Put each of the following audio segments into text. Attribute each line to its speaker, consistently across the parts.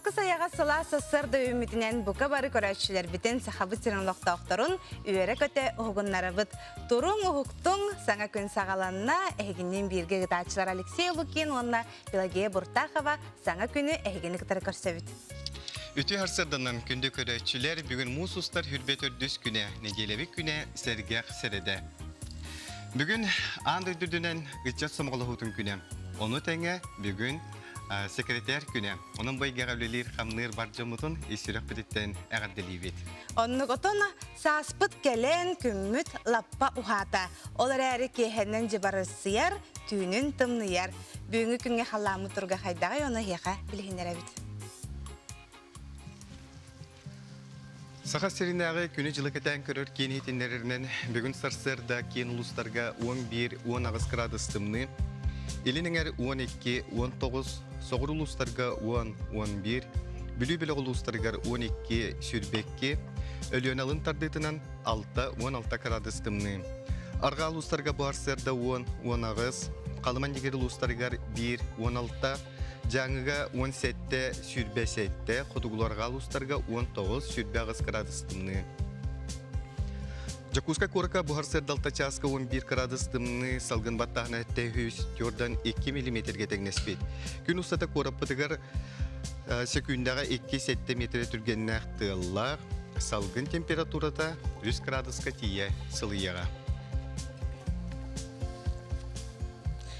Speaker 1: Сааскы сайаҕас сылаас сарсыарда үүммүтүнэн бука бары көрөөччүлэрбитин Сахабыт сирин олохтоохторун үөрэ-көтө уһугуннарабыт. Туруҥ, уһуктуҥ, саҥа күн саҕаланна. Эһигинниин бииргэ ыытааччылар Алексей Лукин уонна Пелагея Буртахова саҥа күнү эһигини кытары көрсөбүт.
Speaker 2: Үтүө сарсыарданан күндү көрөөччүлэр, бүгүн муус устар хүрбэ төрдүс күнэ, нэдиэлэбит күнэ сэргэх сэрэдэ. Бүгүн аан дойду үрдүнэн ыччат сомоҕолоһуутун күнэ. Ону тэҥэ бүгүн секретарь күнэ. Онон бу эйгэҕэ үлэлиир-хамныыр бар дьоммутун ис сүрэхпититтэн эҕэрдэлиибит.
Speaker 1: Оннук отон сааспыт кэлэн, күммүт лаппа уһаата. Ол эрээри киэһэнэн дьыбарысыйар, түүнүн тымныйар. Бүгүҥҥү күҥҥэ халлааммыт туруга хайдаҕый, ону эһиэхэ билиһиннэрэбит.
Speaker 2: Саха сиринээҕи күнү-дьылы кэтээн көрөр киин иһитиннэрэринэн, бүгүн сарсыарда киин улуустарга 11-18 градус тымныы, Илин эҥэр 12-19, соҕуруу улуустарга 10-11, Бүлүү бөлөх улуустарыгар 12-22, Өлүөнэ алын тардыытынан 6-16 градус тымныы. Арҕаа улуустарга бу сарсыарда 10-18, Халыма-Ньигир улуустарыгар 1-16, Дьааҥыга 17, 27, хотугуларга улуустарга 19, 28 градус тымныы. Дьокуускай куоракка буһар сырдалта чааска 11 градус тымныы, салгын баттааһына 700 тюрдан 2 миллиметргэ тэҥнэспит. Күн устата куораппытыгар секүндэҕэ 2-7 метрэ түргэннээх тыаллаах, салгын температурата 3 градуска тиийэ сылыйыаҕа.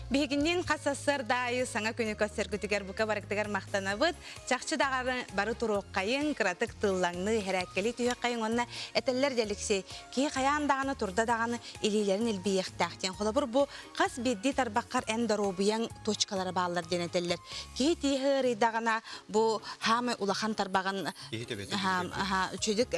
Speaker 1: Биһигинниин хас сарсыарда аайы саҥа күнү көрсөргүтүгэр бука барыгытыгар махтанабыт. Чахчы даҕаны бары туруоххайыҥ, кыратык тыллаҥныы, иһэрээккэлии түһүөххэйиҥ уонна этэллэр дьэ Алексей, киһи хайаан даҕаны турда даҕаны илиилэрин илбийиэхтээх диэн. Холобур, бу хас биирдии тарбаххар эн доруобуйаҥ точкалара бааллар диэн этэллэр. Киһи тииһэ ыарыйдаҕына бу хаамай улахан тарбаҕын үчүгүк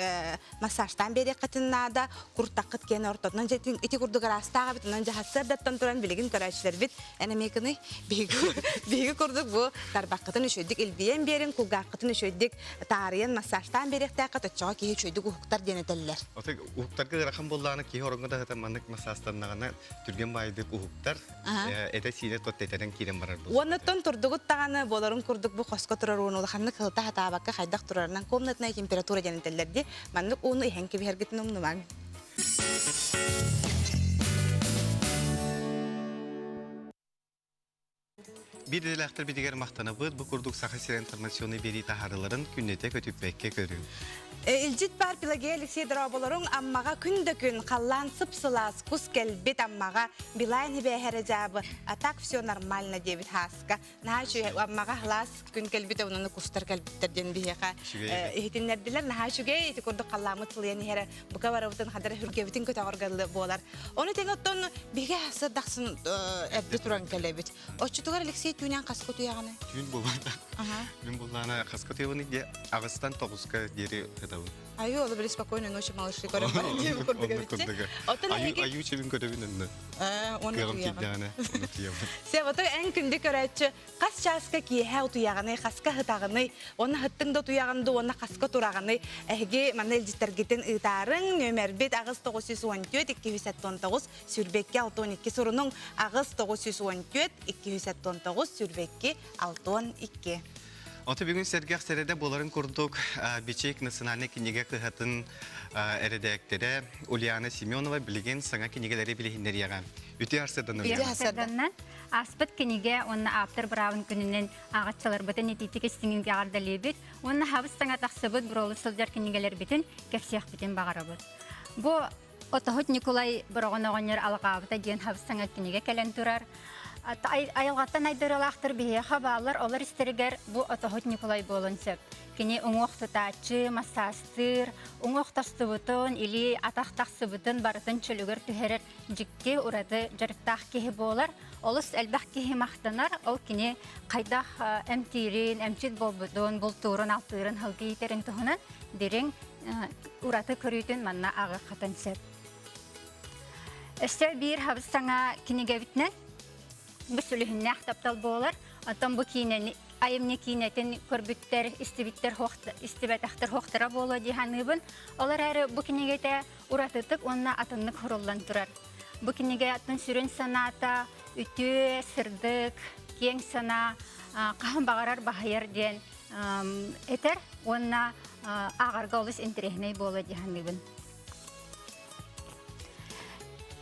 Speaker 1: массажтаан биэриэххитин наада, куртаххыт киэнэ ортотунан дьэ ити курдук араастаах эбит, онон дьэ сарсыардаттан туран билигин көрөөччүлэрбит эн эмиэ кыный биһиги курдук бу тарбаххытын үчүгэйдик илбийэн биэрин, кулгааххытын үчүгэйдик таарыйан массажтаан биэриэхтээххит, оччоҕо киһи үчүгэйдик уһуктар диэн этэллэр.
Speaker 2: Отой уһуктарга ыарахан буоллаҕына киһи ороҥҥо да сытан маннык массажтаннаҕына түргэн баайдык уһуктар, этэ-сиинэ тот тэтэрэн киирэн барар буолар.
Speaker 1: Уоннаттан турдугут даҕаны буоларын курдук бу хоско турар ууну улаханнык сылыта сатаабакка хайдах турарынан комнатная температура диэн этэллэр дии. Маннык ууну иһэн кэбиһэргитин умнумаҥ.
Speaker 2: Биир идэлээхтэрбитигэр махтанабыт. Бу курдук Саха сирэ информационнай биэрии таһаарыыларын күннэтэ көтүппэккэ көрүҥ.
Speaker 1: Илдьит баар Пелагея Алексей дорооболоруҥ Аммаҕа күн да күн халлаан сып-сылаас кус кэлбит Аммаҕа Билайн ибээһэрэ дьаабы а так все нормально диэбит Һааска наһаа үчүгэй Аммаҕа сылаас күн кэлбит онуну кустар кэлбиттэр диэн биһиэхэ иһитиннэрдилэр наһаа үчүгэй ити курдук халлааммыт сылыйан иһэрэ бука барыбытын хадара хүргэбитин көтөҕөргө буолар ону тэҥэ оттон биһиги сырдахсын эрдэ туран кэлэбит Оччотугар Алексей түүнэн хаска утуйаҕыный?
Speaker 2: Түүн буолбата. Мин буллаана хаска утуйабын диye аҕыстан тоҕуска диэри ытабын.
Speaker 1: Аю, ол били спокойной ночи, малыши көрөн баран диэбит курдук эбитчи.
Speaker 2: Оттон эһиги аю чебин көрөбүн онно.
Speaker 1: Оны
Speaker 2: Кыаҕым тиийдэҕинэ оны утуйабын.
Speaker 1: Сэ, ото эн күндү көрөөччү хас чааска киэһэ утуйаҕыный, хаска ыһытаҕыный, уонна ыһыттыҥ да утуйаҕын дуу, уонна хаска тураҕыный? Эһиги манна илдьиттэргитин ыытаарыҥ, нүөмэрбит 8 914 279 Сүүрбэкки 62 сурунуҥ 8 914 279 сүүрбэкки 62.
Speaker 2: Ото бүгүн сэргэх сэрэдэ буоларын курдук Бичик национальнай кинигэ кыһатын эрэдээктэрэ Ульяна Семенова билигин саҥа кинигэлэри билиһиннэриэҕэ. Үтүө сарсыарданан.
Speaker 3: Үтүө сарсыарданан. Ааспыт кинигэ уонна ааптар быраабын күнүнэн ааҕаччыларбытын итиитик истиҥник эҕэрдэлиибит уонна хабыс саҥа тахсыбыт буруолу сылдьар кинигэлэрбитин кэпсиэхпитин баҕарабыт. Бу Отоһут Ньукулай Бороҕон оҕонньор алҕаабыта диэн хабыс-саҥа кинигэ кэлэн турар. Айылҕаттан айдарыылаахтар биһиэхэ бааллар, олор истэригэр бу Отоһут Ньукулай буолуон сөп. Кини уҥуох тутааччы, массаастыыр, уҥуох тостубутун, илии, атах тахсыбытын барытын чөлүгэр түһэрэр дьикти ураты дьарыктаах киһи буолар. Олус элбэх киһи махтанар, ол кини хайдах эмтиирин, эмчит буолбутун, бултуурун-алтыырын, һылгы иитэрин туһунан дириҥ ураты көрүүтүн манна ааҕыаххытын сөп. Өссө биир хабыс саҥа кинигэбитинэн бу сүлүһүннээх таптал буолар. Оттон бу киинэни айымньы киинэтин көрбүттэр, истибиттэр, истибэтэхтэр хуохтара буолуо дии саныыбын. Ол эрээри бу кинигэтэ уратытык уонна атыннык суруллан турар. Бу кинигэ атын сүрүн санаата үтүө, сырдык, киэҥ санаа хаһан баҕарар баһыйар диэн. этэр уонна ааҕарга олус интэриэһинэй буолуо дии саныыбын.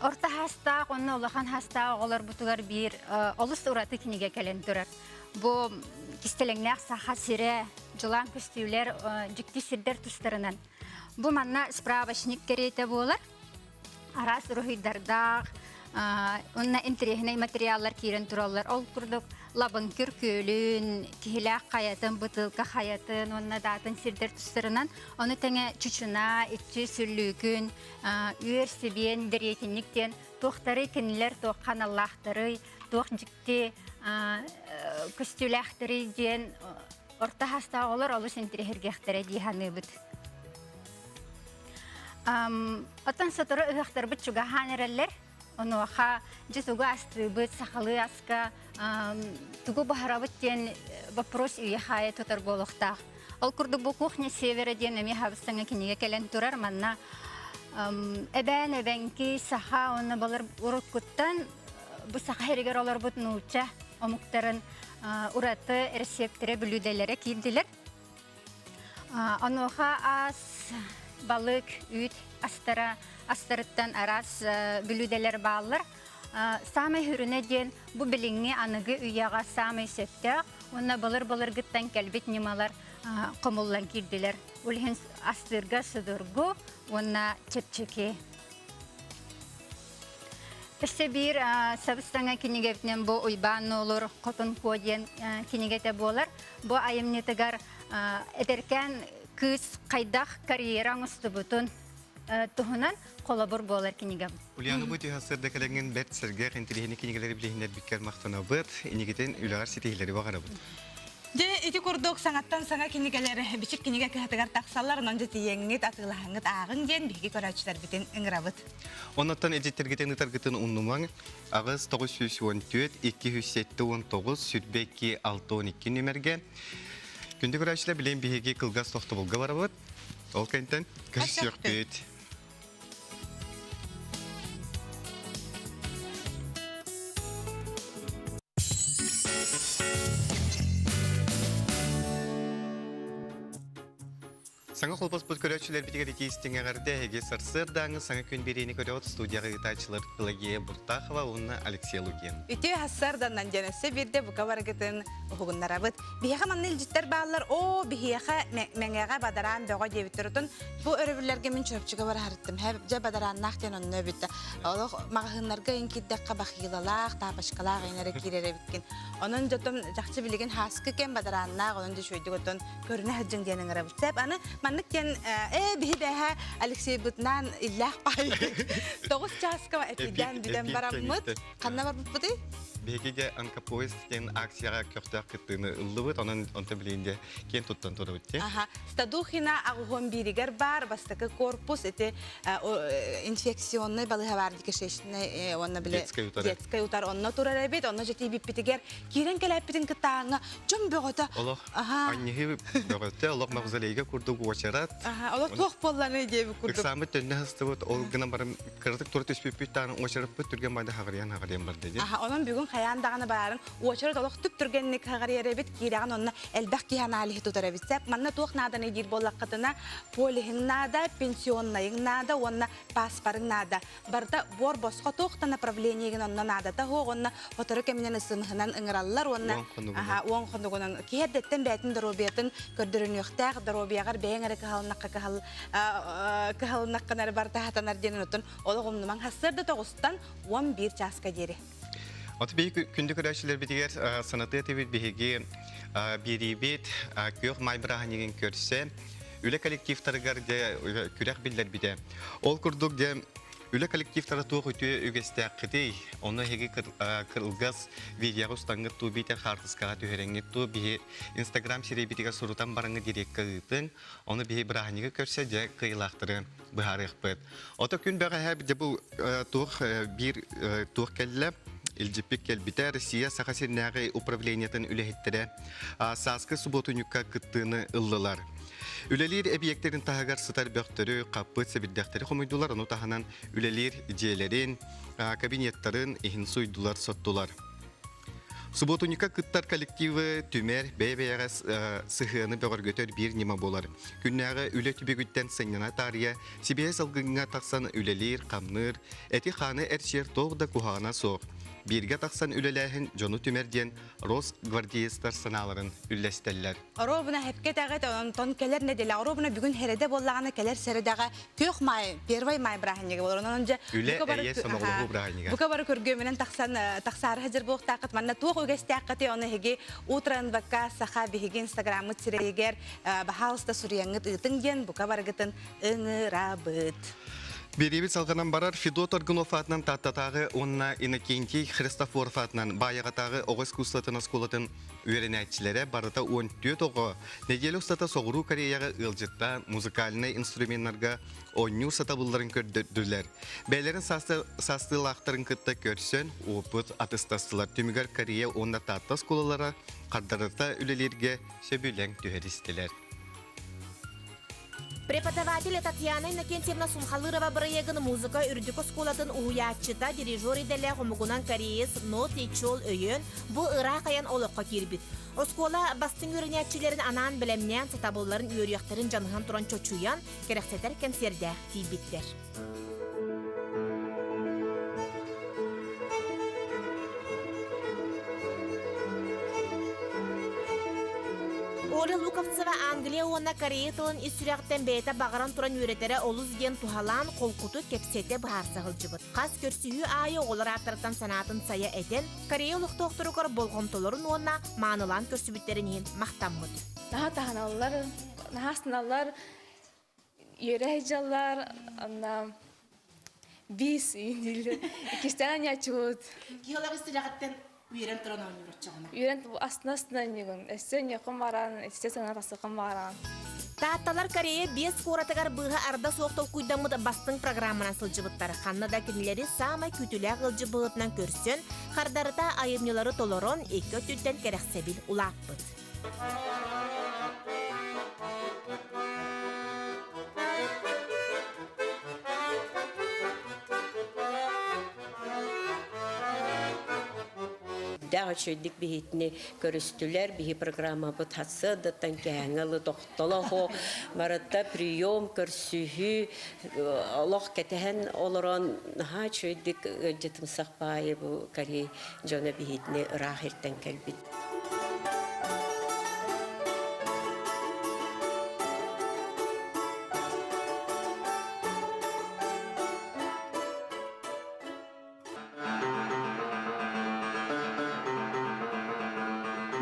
Speaker 3: Орто хаастаах уонна улахан хаастаах оҕолорбутугар биир олус ураты кинигэ кэлэн турар. Бу кистэлэҥнээх саха сирэ, дьулаан көстүүлэр, дьикти сирдэр тустарынан. Бу манна справочник кэриэтэ буолар. Араас уруһуйдардаах, уонна интэриэһинэй материаллар киирэн тураллар. Ол курдук Лабыҥкыр күөлүн, Киһилээх хайатын, Бытыылка хайатын уонна даатын сирдэр тустарынан, ону тэҥэ Чучуна, Иччи Сүллүүкүн, Үөр Сибиэн, Дэриэтинньик диэн туохтарый кинилэр туохха аналлаахтарый, туох дьикти көстүүлээхтэрий диэн орто саастаах оҕолор олус интэриэһиргиэхтэрэ дии саныыбыт. Оттон сотору ыһыахтарбыт чугаһаан эрэллэр. Онуоха дьэ тугу астыыбыт, сахалыы аска тугу баһарабыт диэн вопрос үйэ-хаайа тутар буолуохтаах. Ол курдук бу «Кухня Севера» диэн эмиэ хабыс-саҥа кинигэ кэлэн турар. Манна эбээн, эбэҥки, саха уонна балар уруккуттан бу саха сиригэр олорбут нуучча омуктарын ураты эрэсиэптэрэ, бүлүүдэлэрэ киирдилэр. Онуоха ас, балык, үүт астара астарыттан араас бүлүүдэлэр бааллар. Саамай сүрүнэ диэн бу билиҥҥи аныгы үйэҕэ саамай сөптөөх уонна былыр-былыргыттан кэлбит ньымалар хомуллан киирдилэр. Ол иһин астыырга судургу уонна чэпчэки. Өссө биир сабыс-саҥа кинигэбитинэн бу Уйбаан Нуолур Хотун Куо диэн кинигэтэ буолар. Бу айымньытыгар эдэркээн кыыс хайдах карьера оҥостубутун туһунан холобур буолар кинигэ.
Speaker 2: Ульяна бу түһэ сырда кэлэҥҥин бэрт сэргэх интэриэһинэй кинигэлэри билиһиннэрбиккэр махтанабыт. Инникитин үлэҕэр ситиһиилэри баҕарабыт.
Speaker 1: Дьэ, ити курдук саҥаттан саҥа кинигэлэр Бичик кинигэ кыһатыгар тахсаллар, онон дьэ тиийэҥҥит, атыылаһаҥҥыт ааҕыҥ диэн биһиги көрөөччүлэрбитин ыҥырабыт.
Speaker 2: Оннуттан эдьиттэргитин ытаргытын умнумаҥ. 8 914 279 22 62 нүмергэ. Күндү көрөөччүлэр, билигин биһиги кылгас тохтобулга барабыт. Ол кэнтэн көрсүөхпүт. Саҥа холбоспут көрөөччүлэрбитигэр итии истиҥ эҕэрдэ эһиги сарсыардааҥы саҥа күн биэриини көрөҕүт студияҕа ыытааччылар Пелагея Буртахова уонна Алексей Лукин.
Speaker 1: Үтүө сарсыарданнан диэн өссө биирдэ бука барыгытын уһугуннарабыт. Биһиэхэ манна илдьиттэр бааллар, оо, биһиэхэ Мэҥэҕэ бадараан бөҕө диэбиттэр. Отон бу өрөбүллэргэ мин Чурапчыга бараһарыттым. Дьэ бадарааннаах диэн онно эбит. Олох маҕаһыыннарга ин киирдэххэ бахилалаах, тапочкалаах ин эрэ киирэр эбиккин. Онон дьотом чахчы билигин хааскы кэм бадарааннаах, онон дьэ үчүгэйдик отон көрүнэ сылдьыҥ диэн ыҥырабыт. Сөп, аны маннык диэн ээ биһи бээһэ Алексейбытынаан иллээх паайы 9 чааска эпийдээн бүтэн бараммыт. Ханна барбыппытый?
Speaker 2: Биһиги дьэ онкопоезд диэн акцияҕа көхтөөх кыттыыны ыллыбыт, онон онтон билигин дьэ киэн туттан турабыт дии.
Speaker 1: Аха, Стадухина аҕуһун бииригэр баар бастакы корпус ити инфекционный балыыһа баар кишечный уонна били детскай утар онно турар эбит, онно дьэ тиийбиппитигэр киирэн кэлээппитин кытааҥҥа дьон бөҕөтө
Speaker 2: Олох анньыһыы бөҕөтө, олох мавзолейга курдук уочарат.
Speaker 1: Олох туох буолланы диэбит курдук.
Speaker 2: Ыксааммыт төннө сыстыбыт, ол гынан баран кыратык тура түспүппүт даҕаны уочараппыт түргэн баайда хаҕырыйан хаҕырыйан барда дии.
Speaker 1: Онон бүгүн хайаан даҕаны барарын уочарат олох түп түргэнник хаҕырыйар эбит, киирэҕин онно элбэх киһи аналиһы тутар эбит. Сөп, манна туох нааданы диир буоллаххытына, полиһыҥ наада, пенсионнайыҥ наада уонна паспорыҥ наада. Барыта буор босхо туох да направлениегин онно наадата суох уонна сотору кэминэн ысымыһынан ыҥыраллар уонна уон хонугунан киһи эрдэттэн бэйэтин доруобуйатын көрдөрүнүөхтээх доруобуйаҕар бэйэҥ эрэ кыһалыннахха кыһалыннаххына эрэ барыта сатанар диэн онтон олох умнумаҥ сарсыарда тоҕустан 11 чааска диэри
Speaker 2: От биһиги күндү көрөөччүлэрбитигэр санатыа этибит биһиги биэриибит күөх маай бырааһынньыгын көрсө үлэ коллективтарыгар дьэ күрэх биллэрбитэ. Ол курдук дьэ үлэ коллективтара туох үтүө үгэстээххитий? Ону эһиги кырылгас видеоҕа устаҥҥыт туу биитэр хаартыскаҕа түһэрэҥҥит туу биһи Инстаграм сирэйбитигэр сурутан бараҥҥыт дирекка ыытыҥ. Ону биһи бырааһынньыгы көрсө дьэ кыайыылаахтары быһаарыахпыт. Ото күн бэҕэһээ дьэ бу туох биир туох кэллэ илдьиппит кэлбитэ Россия Саха сиринээҕи управлениетын үлэһиттэрэ сааскы субуотунньукка кыттыыны ыллылар. Үлэлиир эбийиэктэрин таһыгар сытар бөхтөрү, хаппыт сэбирдэхтэри хомуйдулар, ону таһынан үлэлиир дьиэлэрин, кабинеттарын иһин суйдулар, соттулар. Субуотунньукка кыттар коллективы түмэр, бэйэ-бэйэҕэ сыһыаны бөҕөргөтөр биир ньыма буолар. Күннээҕи үлэ түбүгүттэн сынньана таарыйа, сибиэһэй салгыҥҥа тахсан үлэлиир, хамныыр, эти-хааны эрчийэр туох да куһаҕана суох. Бииргэ тахсан үлэлээһин дьону түмэр диэн Росгвардеецтар санааларын үллэстэллэр.
Speaker 1: Оруобуна хэпкэ этэҕит, онтон кэлэр нэдиэлэ, оруобуна бүгүн сэрэдэ буоллаҕына кэлэр сэрэдэҕэ Күөх Маай, Первый Май бырааһынньыга буолар. Онон дьэ
Speaker 2: Үлэ,
Speaker 1: бука бары
Speaker 2: эйэ, сомоҕолоһуу бырааһынньыга.
Speaker 1: Бука бары көргүөмүнэн тахсан тахсаары сылдьар буолуохтааххыт. Манна туох үгэстээххитий, ону эһиги утро НВК саха биһиги инстаграммыт сирэйигэр баһаалыста суруйаҥҥыт ыытыҥ диэн бука барыгытын ыҥырабыт.
Speaker 2: Биэриибит салҕанан барар Федот Аргунов аатынан Тааттатааҕы уонна Иннокентий Христофоров аатынан Баайаҕатааҕы оҕо искусствотын оскуолатын үөрэнээччилэрэ барыта 14 оҕо нэдиэлэ устата Соҕуруу Кореяҕа ыалдьыттаан музыкальнай инструменнарга оонньуур сатабылларын көрдөрдүлэр. Бэйэлэрин саастыылаахтарын кытта көрсөн опыт атыстастылар. Түмүгэр Корея уонна Таатта оскуолалара хардарыта үлэлииргэ сөбүлэҥ түһэристилэр.
Speaker 4: Преподаватель Татьяна Иннокентьевна Сунхалырова бырайыагын музыка үрдүк оскуолатын уһуйааччыта, дирижер идэлээх омугунан кореец Но Тичол өйөөн, бу ыраах айан олоххо киирбит. Оскуола бастыҥ үөрэнээччилэрин анаан бэлэмнээн, сатабылларын үөрүйэхтэрин дьаныһан туран чочуйан, кэрэхсэтэр кэнсиэрдээх тиийбиттэр. Оля Луковцева Англия уонна Корея тылын ис сүрэҕиттэн бэйэтэ баҕаран туран үөрэтэрэ олус диэн туһалаан, холкутук кэпсэтэ быһаарса сылдьыбыт. Хас көрсүһүү аайы оҕолор ааттарыттан санаатын сайа этэн, Корея олохтоохторугар болҕомтолорун уонна маанылаан көрсүбүттэрин иһин махтаммыт.
Speaker 5: Наһаа таһыналлар, наһаа астыналлар, үөрэ сылдьаллар, онно биис дииллэр. Иккистээн анньааччыбыт.
Speaker 6: Киһи олох истилэҕиттэн үөрэн туран оонньуур оччоҕуна.
Speaker 5: Үөрэн астына-астына оонньуугун. Өссө оонньуоххун баҕараҕын, өссө саҥа тахсыаххын баҕараҕын.
Speaker 4: Таатталар Корея биэс куоратыгар быыһа арда суох толкуйдаммыт бастыҥ программанан сылдьыбыттар. Ханна да кинилэри саамай күүтүүлээх ыалдьыт быһыытынан көрсөн, хардарыта айымньылары толорон, икки өттүттэн кэрэхсэбил улааппыт.
Speaker 7: Дээх үчүгэйдик биһитини көрүстүлэр, биһи программабыт хасыадаттан кэһэҥҥэ ылы тохтолохо, барыта прием, көрсүһүү, олох кэтэһэн олорон наһаа үчүгэйдик ыалдьытымсах баайы бу Корей дьоно биһитини ыраах иртэн кэлбит.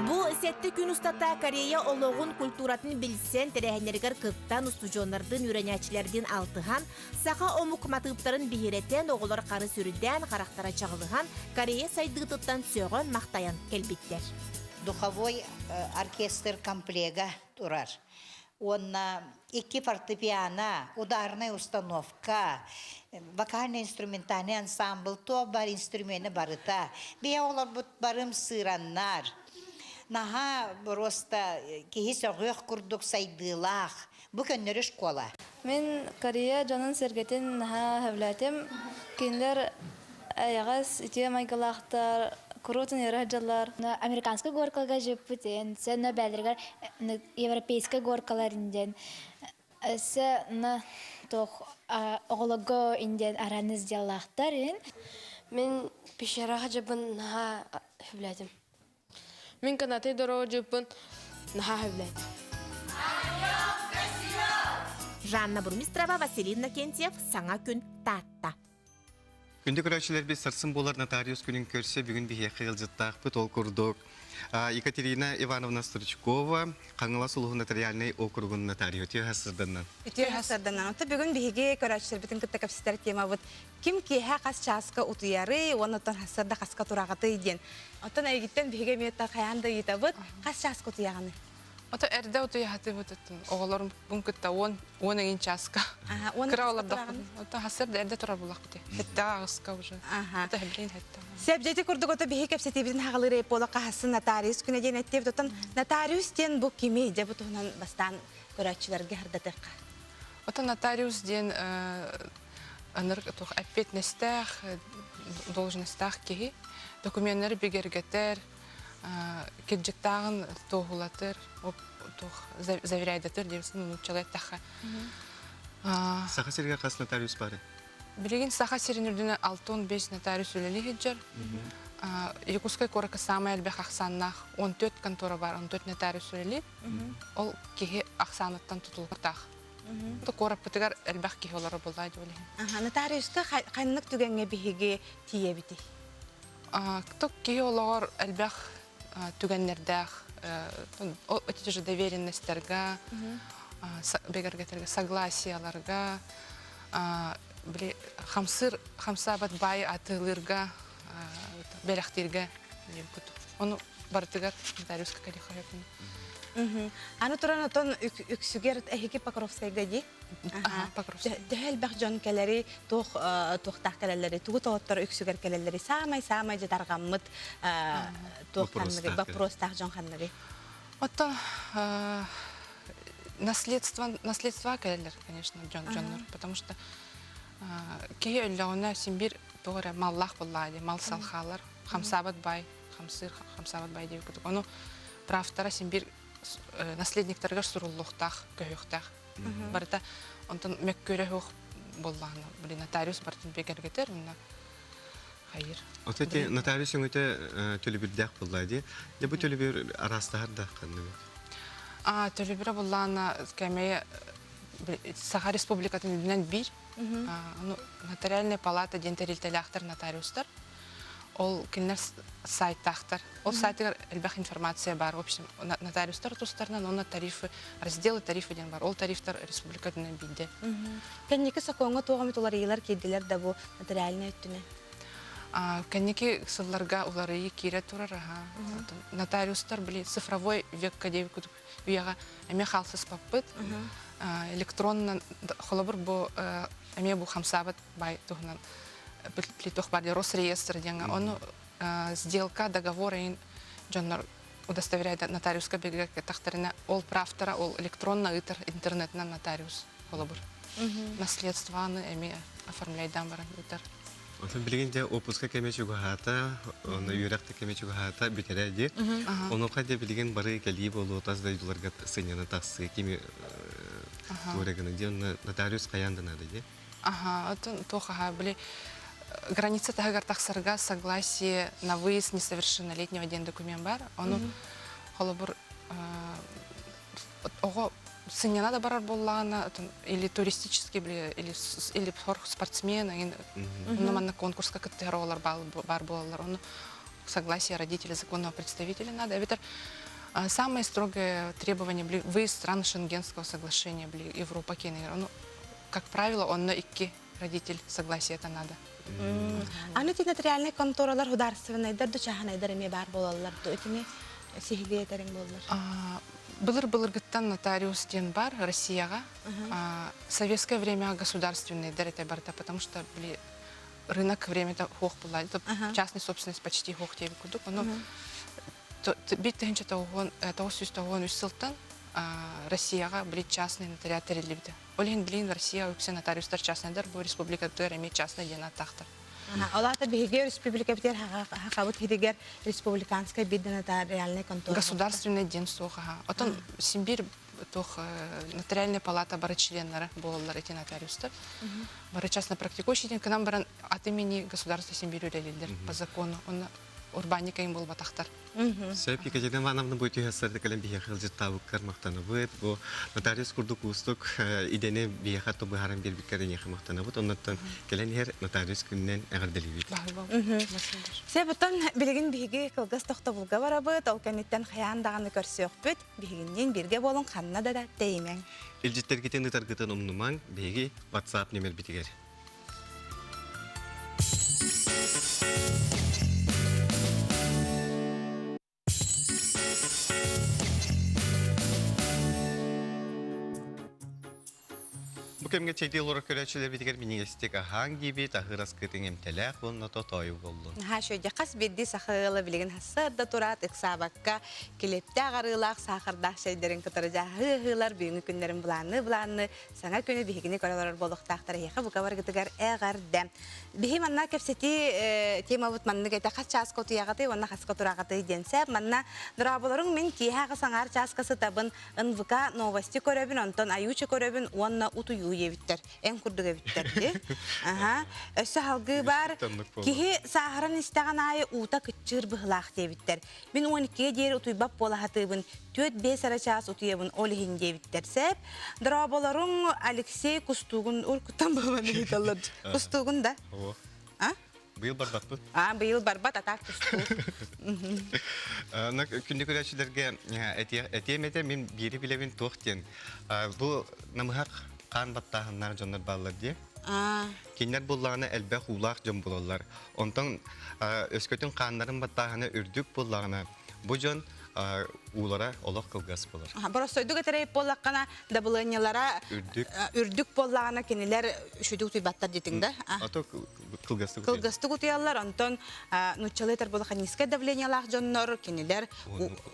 Speaker 4: Бу сэттэ күн устата Корея олоҕун, культуратын билсэн, тэрээһиннэригэр кыттан, устудьуоннардыын, үөрэнээччилэрдиин алтыһан, Саха омук матыыптарын биһирэтэн, оҕолор хары сүрдээн, харахтара чаҕылыһан, Корея сайдыытыттан сөҕөн-махтайан кэлбиттэр.
Speaker 8: Духовой оркестр комплега турар. Уонна икки фортепиано, ударная установка, вокально-инструментальный ансамбль, туох бар инструмена барыта. Бэйэ оҕолорбут барым сыыраннар. Наһаа просто киһи сөҕүөх курдук сайдыылаах. Бу көннөрү школа.
Speaker 5: Мин Корея дьонун-сэргэтин наһаа сөбүлээтим. Кинилэр эйэҕэс, үтүө майгылаахтар, куруутун үөрэ сылдьаллар.
Speaker 9: Американскай горкаларга жыппыт сэнэ бээлэригэр европейскай горкалар диэн өссө на туох оҕолорго индиэн араныс дьаллаахтар
Speaker 10: Мин пещераҕа дьыбын наһаа сөбүлээтим.
Speaker 11: Мин канаты дорожуппун наһаа сөбүлээтим.
Speaker 4: Жанна Бурмистрова, Василий Иннокентьев, Саҥа күн, Таатта.
Speaker 2: Күндү көрөөччүлэрбит сарсын буолар нотариус күнүн көрсө бүгүн биһиэхэ ыалдьыттаахпыт ол курдук Екатерина Ивановна Стручкова Хаҥалас улууһун нотариальнай округун нотариуһа үтүө сарсыарданнан.
Speaker 1: Үтүө сарсыарданнан. Оттон бүгүн биһиги көрөөччүлэрбитин кытта кэпсэтэр темабыт ким киэһэ хас чааска утуйарый уонна оттон сарсыарда хаска тураҕытый диэн. Оттон эйигиттэн биһиги эмиэ хайаан да ыйытабыт хас чааска утуйаҕыный?
Speaker 11: Ото эрдэ утуйаһатыбыт оттон оҕолорбун кытта уон уон эҥин чааска. Кыра олордохпун. Ото хасыр да эрдэ турар буллахпыт. Хэттэҕэ аҕыска уже. Ото хэбилин хэттэҕэ.
Speaker 1: Сэбдьэти курдук ото биһи кэпсэтиибитин хаҕалыыр буола хаһасын нотариус күнэ диэн эттиэбит. Оттон нотариус диэн бу кими дьэ бу туһунан бастаан көрөөччүлэргэ хардатыахха.
Speaker 11: Ото нотариус диэн ынырык туох эппиэтинэстээх должностаах киһи докуменнары бигэргэтэр. Кирдьиктааҕын туоһулатыр, туох заверяйдатыр диэбисин нууччалыы эттэххэ.
Speaker 2: Саха сиригэр хас нотариус бары?
Speaker 11: Билигин Саха сирин үрдүнэн 65 нотариус үлэлии сылдьар. Якутскай куоракка саамай элбэх ахсааннаах 14 контора бар, 14 нотариус үлэлиир. Ол киһи ахсааныттан тутулуктаах. Куораппытыгар элбэх киһи олоро буолла дии
Speaker 1: Аха, нотариуска ханнык түгэҥҥэ биһиги тиийэбитий?
Speaker 11: Кто киһи олоҕор элбэх түгэннэрдээх эти же доверенностьтарга, бигэргэтэргэ, согласияларга, били хамсыыр хамсаабат баай атыылыырга, бэлэхтииргэ диэн курдук. Ону барытыгар нотариуска кэлиэххэ
Speaker 1: Аны туран отон үксүгэр эһиги Покровскайга дии? Төһө элбэх дьон кэлэри, туох туохтаах кэлэллэри, тугу тоҕоттор үксүгэр кэлэллэри саамай-саамай дьытарҕаммыт туох ханныгый, боппуруостаах дьон ханныгый?
Speaker 11: Оттон наследство, наследство кэлэллэр, конечно, дьон дьоннор, потому что киһи өллөҕүнэ син биир туох эрэ маллаах буоллаҕа дии, мал салхаалар, хамсаабат баай, хамсыыр хамсаабат баай диэбит курдук. Ону правтара син биир наследниктарыгар суруллуохтаах, көһүөхтээх. Барыта онтон мөккүөрэ суох буоллаҕына, блин, нотариус барытын бигэргэтэр, уонна хайыр.
Speaker 2: Ото ити нотариус өҥөтө төлөбүрдээх буолла дии. Дьэ бу төлөбүр араастаһар да ханнык?
Speaker 11: А төлөбүрэ буоллаҕына кэмэйэ Саха Республикатын үрдүнэн биир. Нотариальная палата диэн тэрилтэлээхтэр нотариустар. Ол кинилэр сайтаахтар. Ол сайтыгар элбэх информация баар. В общем, нотариустар тустарынан уонна тарифы, разделы тарифы диэн бар. Ол тарифтар республика үрдүнэн биирдэ.
Speaker 1: Кэнники сокуоҥҥа туох эмит уларыйыылар киирдилэр да бу нотариальнай өттүнэн?
Speaker 11: Кэнники сылларга уларыйыы киирэ турар. Нотариустар били цифровой векка диэбит курдук үйэҕэ эмиэ хаалсыспаппыт. Электронно холобур бу эмиэ бу хамсаабат баай туһунан плитох бар Росреестр диэҥҥэ ону сделка договор эйин дьоннор удостоверяет нотариуска бигэргэттэхтэринэ ол правтара ол электронно ыытар интернетинэн нотариус холобур наследствоны эмиэ оформляйдаан баран ыытар
Speaker 2: Оттон билигин дьэ отпуска кэмэ чугаһаата, онно үөрэх да кэмэ чугаһаата бүтэрэ дии. Онуоха дьэ билигин бары кэлии буолуо тас дойдуларга сынньана тахсыы кими туора гына дии онно нотариус хайаан да наада дии.
Speaker 11: Аха, оттон туох аха, били граница таһыгар тахсарга согласие на выезд несовершеннолетнего диэн документ бар. Ону холобур оҕо сынньана да барар буоллаҕына или туристический или или спортсмен онно манна конкурска кыттыһар оҕолор баар буолаллар ону согласие родителей законного представителя надо эбэтэр самое строгое требование выезд стран Шенгенского соглашения Европа киэнигэр ону как правило онно икки родитель согласие это надо
Speaker 1: Аны ити нотариальнай конторалар художественнайдар да чааһынайдар эмиэ баар буолаллар дуо итини сиһилии этэриҥ буоллар
Speaker 11: Былыр былыргыттан нотариус диэн бар Россияҕа. Советское время государственныйдар это барыта, потому что били рынок время-то хуох була. Частная собственность почти хуох диэбит курдук. Ону бир тыһыынча 993 сылтан Россияҕа били частный нотариат тэриллибитэ. Ол иһин билигин Россия үксэ нотариустар частныйдар, бу республикатыгар эмиэ частный диэн ааттаахтар.
Speaker 1: Ол аата биһиги республикабытыгар хахабыт хиригэр республиканскай биир нотариальный контора.
Speaker 11: Государственный диэн суох аха. Отон син биир туох нотариальная палата бары членнары буолаллар эти нотариустар. Бары частно практикующий диэн кынан баран от имени государства син биир үлэлииллэр по закону. Онно урбаанньык эҥин буолбатахтар.
Speaker 2: Сөп, Екатерина Ивановна бу түһэссэрдэ кэлэн биһиэхэ ыалдьыттаабыккар махтанабыт. Бу нотариус курдук уустук идэни биһиэхэ быһааран биэрбиккэр эйиэхэ махтанабыт. Оннуттан кэлэн иһэр нотариус күнүнэн эҕэрдэлиибит.
Speaker 1: Сөп, билигин биһиги кылгас тохтобулга барабыт, ол кэнниттэн хайаан даҕаны көрсүөхпүт. Биһигинниин бииргэ буолун ханна да да тэйимэҥ.
Speaker 2: Илдьиттэргитин ытаргытын умнумаҥ, биһиги WhatsApp нөмербитигэр. Бу кэмҥэ чэйдии олорор көрөөччүлэрбитигэр минньигэстик аһааҥ диибит, аһыыр аскытыҥ эмтэлээх уонна тотоойу буоллун.
Speaker 1: Наһаа үчүгэй. Хас биирдии саха ыала билигин сарда тураат ыксаабакка килиэптээх арыылаах саахардаах чэйдэрин кытары дьааһыы аһыылар бүгүҥҥү күннэрин былаанныы былаанныы саҥа күнү биһигини көрө олорор буолуохтаахтар эһиэхэ бука барыгытыгар эҕэрдэ. Биһи манна кэпсэтии темабыт маннык этэ хас чааска утуйаҕытый уонна хаска тураҕытый диэн сээп манна дорооболоруҥ мин киэһэ аҕыс аҥаар чааска сытабын НВК новости көрөбүн онтон Аютча көрөбүн уонна утуйуу диэбиттэр эн курдук эбиттэр дии аха өссө салгыы баар киһи сааһыран истэҕин аайы уута кыччыыр быһылаах диэбиттэр мин 12-гэ диэри утуйбат буола сатыыбын 4-5 эрэ чаас утуйабын ол иһин диэбиттэр сээп дорооболоруҥ Алексей Кустуугун уркуттан буолан ыйыталлар Кустуугун да а
Speaker 2: Быйыл барбаппыт.
Speaker 1: А, быйыл барбат, а так тустуу.
Speaker 2: Күндү көрөөччүлэргэ этиэм этэ, мин биири билэбин туох диэн. Бу намыһах хаан баттааһыннаах дьоннор бааллар дии. Кинилэр буллаҕына элбэх уулаах дьон буолаллар. Онтон өскөтүн хааннарын баттааһына үрдүк буоллаҕына, бу дьон уулара олох кылгас буолар.
Speaker 1: Боростойдук этэрэй буоллаххына, дабылыанньалара
Speaker 2: үрдүк
Speaker 1: үрдүк буоллаҕына кинилэр үчүгэй утуйбаттар диэтиҥ да?
Speaker 2: Ато кылгастык
Speaker 1: Кылгастык утуйаллар, онтон нууччалыы этэр буоллахха низкое давлениелаах дьоннор кинилэр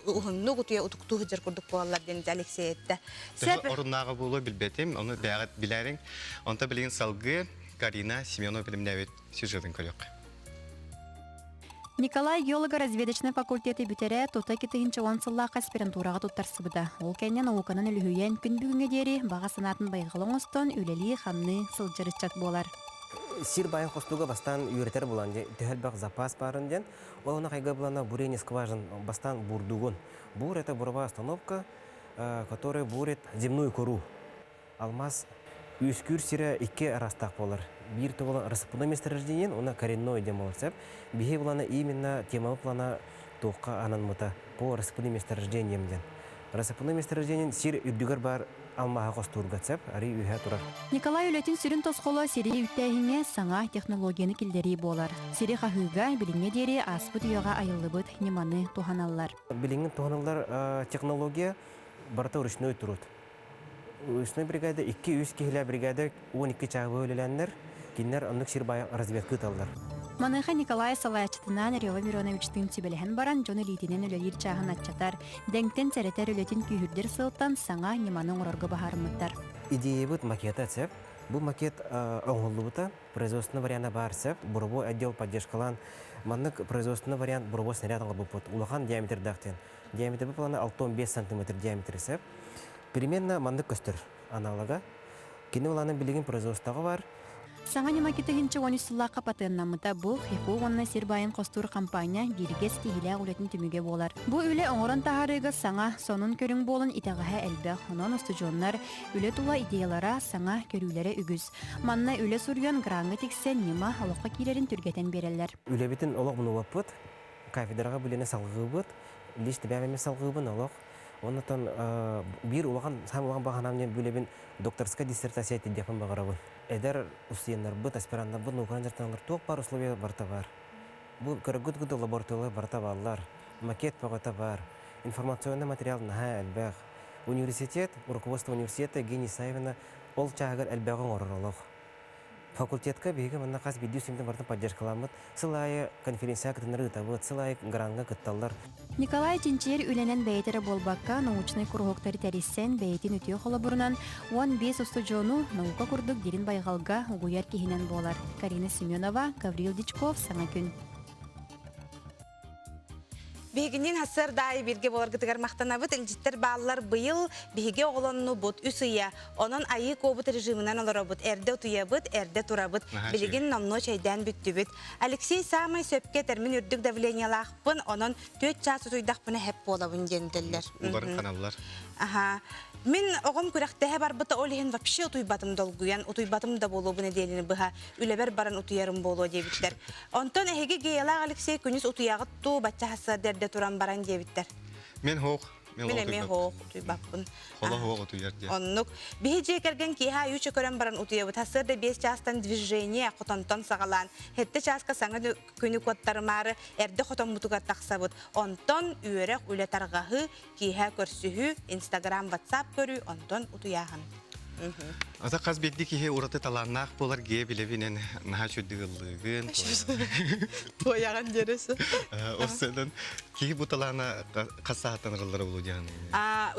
Speaker 1: уһуннук утуйа утуктуу сылдьар курдук буолаллар диэн Алексей этте.
Speaker 2: Төһө оруннааҕа буолуо билбэтим, ону бэйэҕит билээриҥ. Онто билигин салгыы Карина Семенова билимнээбит сюжетын көрүөххэ.
Speaker 12: Николай геолого-разведочнай факультеты бүтэрэ тута 2010 сыллаах аспирантураҕа туттарсыбыта. Ол кэннэ науканан үлүһүйэн күн бүгүҥҥэ диэри баҕа санаатын байҕал оҥостон үлэлии-хамныы сылдьар ыччат буолар.
Speaker 13: Сир байын хостуга бастаан үөрэтэр булан төһө элбэх запас баарын диэн, ол онно хайга булана бурение скважин бастаан бурдугун. Бур это буровая установка, которая бурит земную кору. Алмаз үөскүүр сирэ икки араастаах буолар. Биир туһунан рассыпной месторождение, уонна коренной диэн буолар сөп. Биһи плана именно темабы плана туохха анаммыта по рассыпным месторождениям диэн. Рассыпной месторождение сир үрдүгэр баар алмааһы хостуурга сөп, арый үөһэ турар.
Speaker 12: Николай үлэтин сүрүн тосхоло сири үктээһиҥҥэ саҥа технологияны киллэрии буолар. Сири хаһыыга билиҥҥэ диэри ааспыт үйэҕэ айыллыбыт ньыманы туһаналлар.
Speaker 13: Билиҥҥи туһаныллар технология барыта ручной труд. Ручной бригада 2-3 киһилээх бригада 12 чааһы үлэлээннэр, кинилэр оннук сир баайа разведка ыыталлар.
Speaker 12: Маныаха Николай салайааччытынаан Рева Мироновичтыын сүбэлэһэн баран дьон илиитинэн үлэлиир чааһын аччатар, дэҥтэн сэрэтэр үлэтин күүһүрдэр сыалтан саҥа ньыманы оҥорорго быһаарыммыттар.
Speaker 13: Идеябыт макета сөп. Бу макет оҥоһуллубута, производственный вариана баар сөп. Буровой отдел поддержкалаан маннык производственный вариант буровой снаряд оҥорбуппут. Улахан диаметрдаах диэн. Диаметр плана 65 сантиметр диаметры сөп. Примерно маннык көстөр аналога. Кини улаанын билигин производствоҕа бар.
Speaker 12: Саҥа ньыма 2013 сыллаахха патеннаммыта бу ХИФУ уонна сир баайын хостуур компания бииргэ ситиһиилээх үлэтин түмүгэ буолар. Бу үлэ оҥорон таһаарыыга саҥа, сонун көрүҥ буолан итэҕэһэ элбэх. Онон устудьуоннар үлэ тула идеялара, саҥа көрүүлэрэ үгүс. Манна үлэ суруйан граҥҥа тиксэн ньыма олоххо киирэрин түргэтэн биэрэллэр.
Speaker 13: Үлэбитин олох мунубаппыт, кафедраҕа билини салҕыыбыт, лиш тэбээмэми салҕыыбын олох. Оннотон биир улахан, саамай улахан баҕа диэн үлэбин докторскай диссертация тидиэхпин баҕарабын. Эдэр устудьуоннарбыт, аспираннарбыт науканан дьарыктаналлар туох баар условия барыта баар. Бу көрөргүт курдук лабораториялар барыта бааллар, макет бөҕөтө баар, информационный материал наһаа элбэх. Университет, руководство университета Евгения Исаевна ол чааһыгар элбэҕи оҥорор олох. Факультетка биһиги манна хас биирдии сүмтэн барытын поддержкаламмыт, сыл аайы конференцияҕа кытыннары ыытабыт, сыл аайы граҥҥа кытталлар.
Speaker 12: Николай чинчийэр үлэнэн бэйэтэ эрэ буолбакка, научнай куруһуоктары тэрийсэн, бэйэтин үтүө холобурунан 15 устудьуону наука курдук дирин байҕалга угуйар киһинэн буолар. Карина Семенова, Гаврил Дичков, Саҥа күн.
Speaker 1: Биһигинниин сарсыарда аайы бииргэ буоларгытыгар махтанабыт. Илдьиттэр бааллар быйыл биһиги оҕолоннубут үс ыйа. Онон айыы куобут режиминэн олоробут. Эрдэ утуйабыт, эрдэ турабыт. Билигин номнуо чэйдээн бүттүбүт. Алексей саамай сөпкө этэр мин үрдүк давлениелаахпын, онон түөрт чаас утуйдахпына хэп буолабын диэн этэллэр.
Speaker 2: Уларын ханаллар.
Speaker 1: Аха. Мин оҕом күрэхтэһэ барбыта ол иһин вообще утуйбатым долгуйан, утуйбатым да буолуо бу нэдиэлэни быһа үлэбэр баран утуйарым буолуо диэбиттэр. Онтон эһиги Геялаах Алексей күнүс утуйаҕыт дуу, бачча сарсыарда эрдэ туран баран диэбиттэр.
Speaker 2: Мин хоох.
Speaker 1: Мин эмиэ хоох утуйбаппын.
Speaker 2: Холо хоох утуйар диэн.
Speaker 1: Оннук. Биһи дьиэ кэргэн киэһэ айууча көрөн баран утуйабыт. Сарсыарда 5 чаастан движение хотонтон саҕалаан, 7 чааска саҥа күнү куоттарымаары эрдэ хотоммутугар тахсабыт. Онтон үөрэх, үлэ тарҕаһыы, киэһэ көрсүһүү, Инстаграм, Ватсап көрүү, онтон утуйааһын.
Speaker 2: Ата хас биирдии киһи ураты талааннаах буолар гиэ билэбинэн наһаа үчүгдүк ыллыыгын.
Speaker 1: Туойаҕын диэрэсэ.
Speaker 2: Осседан киһи бу талаана хас сааттан арыллара болу диэн.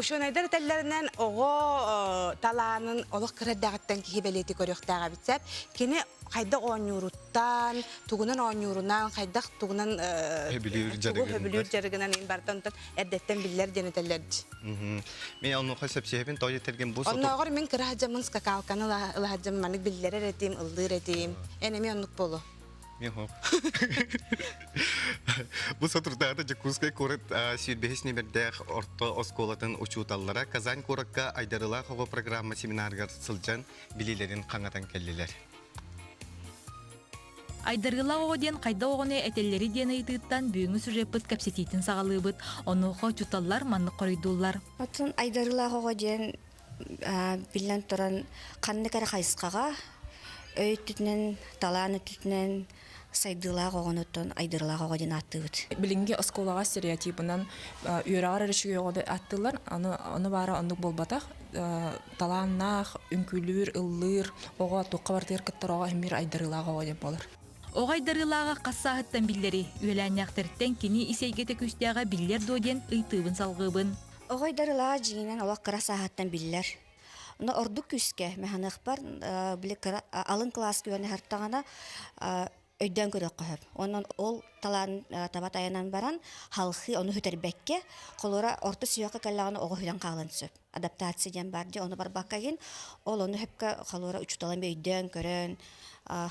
Speaker 1: Учуонайдар этэллэринэн оҕо талаанын олох кыра эрдэҕиттэн киһи бэлиэти көрүөхтээх эбит сөп. Кини хайдах оонньууруттан, тугунан оонньуурунан, хайдах тугунан
Speaker 2: хөбүлүүр
Speaker 1: тугу хөбүлүүр дьарыгынан барытын эрдэттэн биллэр диэн этэллэр.
Speaker 2: Мен онуоха сөпсөһөбүн тоҕо диэтэргин бу
Speaker 1: Оннооҕор мин кыра сылдьаммын скакалканы ылаһадьам маннык биллэрэр этим, ыллыыр этим. Эн эмиэ оннук буолуо.
Speaker 2: Мен хоп. Бу соторутааҕыта Дьокуускай куорат сүүрбэһис нүмердээх орто оскуолатын учууталлара Казань куоракка Айдарылаах оҕо программа семинарыгар сылдьан билиилэрин хаҥатан кэллилэр.
Speaker 14: Айдарыылаах оҕо диэн хайдах оҕону этэллэрий диэн ыйытыыттан бүгүҥҥү сюжеппыт кэпсэтиитин саҕалыыбыт. Онуоха учууталлар маннык хоруйдууллар.
Speaker 15: Оттон айдарыылаах оҕо диэн биллэн туран ханнык эрэ хайысхаҕа өй өттүтүнэн, талаан өттүтүнэн сайдыылаах оҕонуттан айдарыылаах оҕо диэн ааттыыбыт.
Speaker 16: Билиҥҥи оскуолаҕа стереотипынан үөрэҕэр эрэ үчүгэй оҕону ааттыыллар. Аны ону баара оннук буолбатах. Талааннаах, үҥкүүлүүр, ыллыыр оҕо туохха барытыгар кыттар оҕо эмиэ айдарыылаах оҕо диэн буолар.
Speaker 14: Оҕо айдарыылааҕа хас сааһыттан биллэрий? Үөлээннээхтэриттэн кини ис эйгэтэ күүстээҕэ биллэр дуо диэн ыйытыыбын салҕыыбын.
Speaker 15: Оҕо айдарыылааҕа дьиҥинэн олох кыра сааһыттан биллэр. Но ордук күүскэ механыахпар били кыра алын кылааска үөрэнэ өйдөөн көрүөххэ сөп. Онон ол талаан таба тайанан баран халхыы ону сүтэрбэккэ, холура орто сүһүөххэ кэллэҕинэ оҕо сүтэн хаалан сөп. Адаптация диэн бар дии, ону барбакка иһин ол ону сөпкө холура учууталым өйдөөн көрөн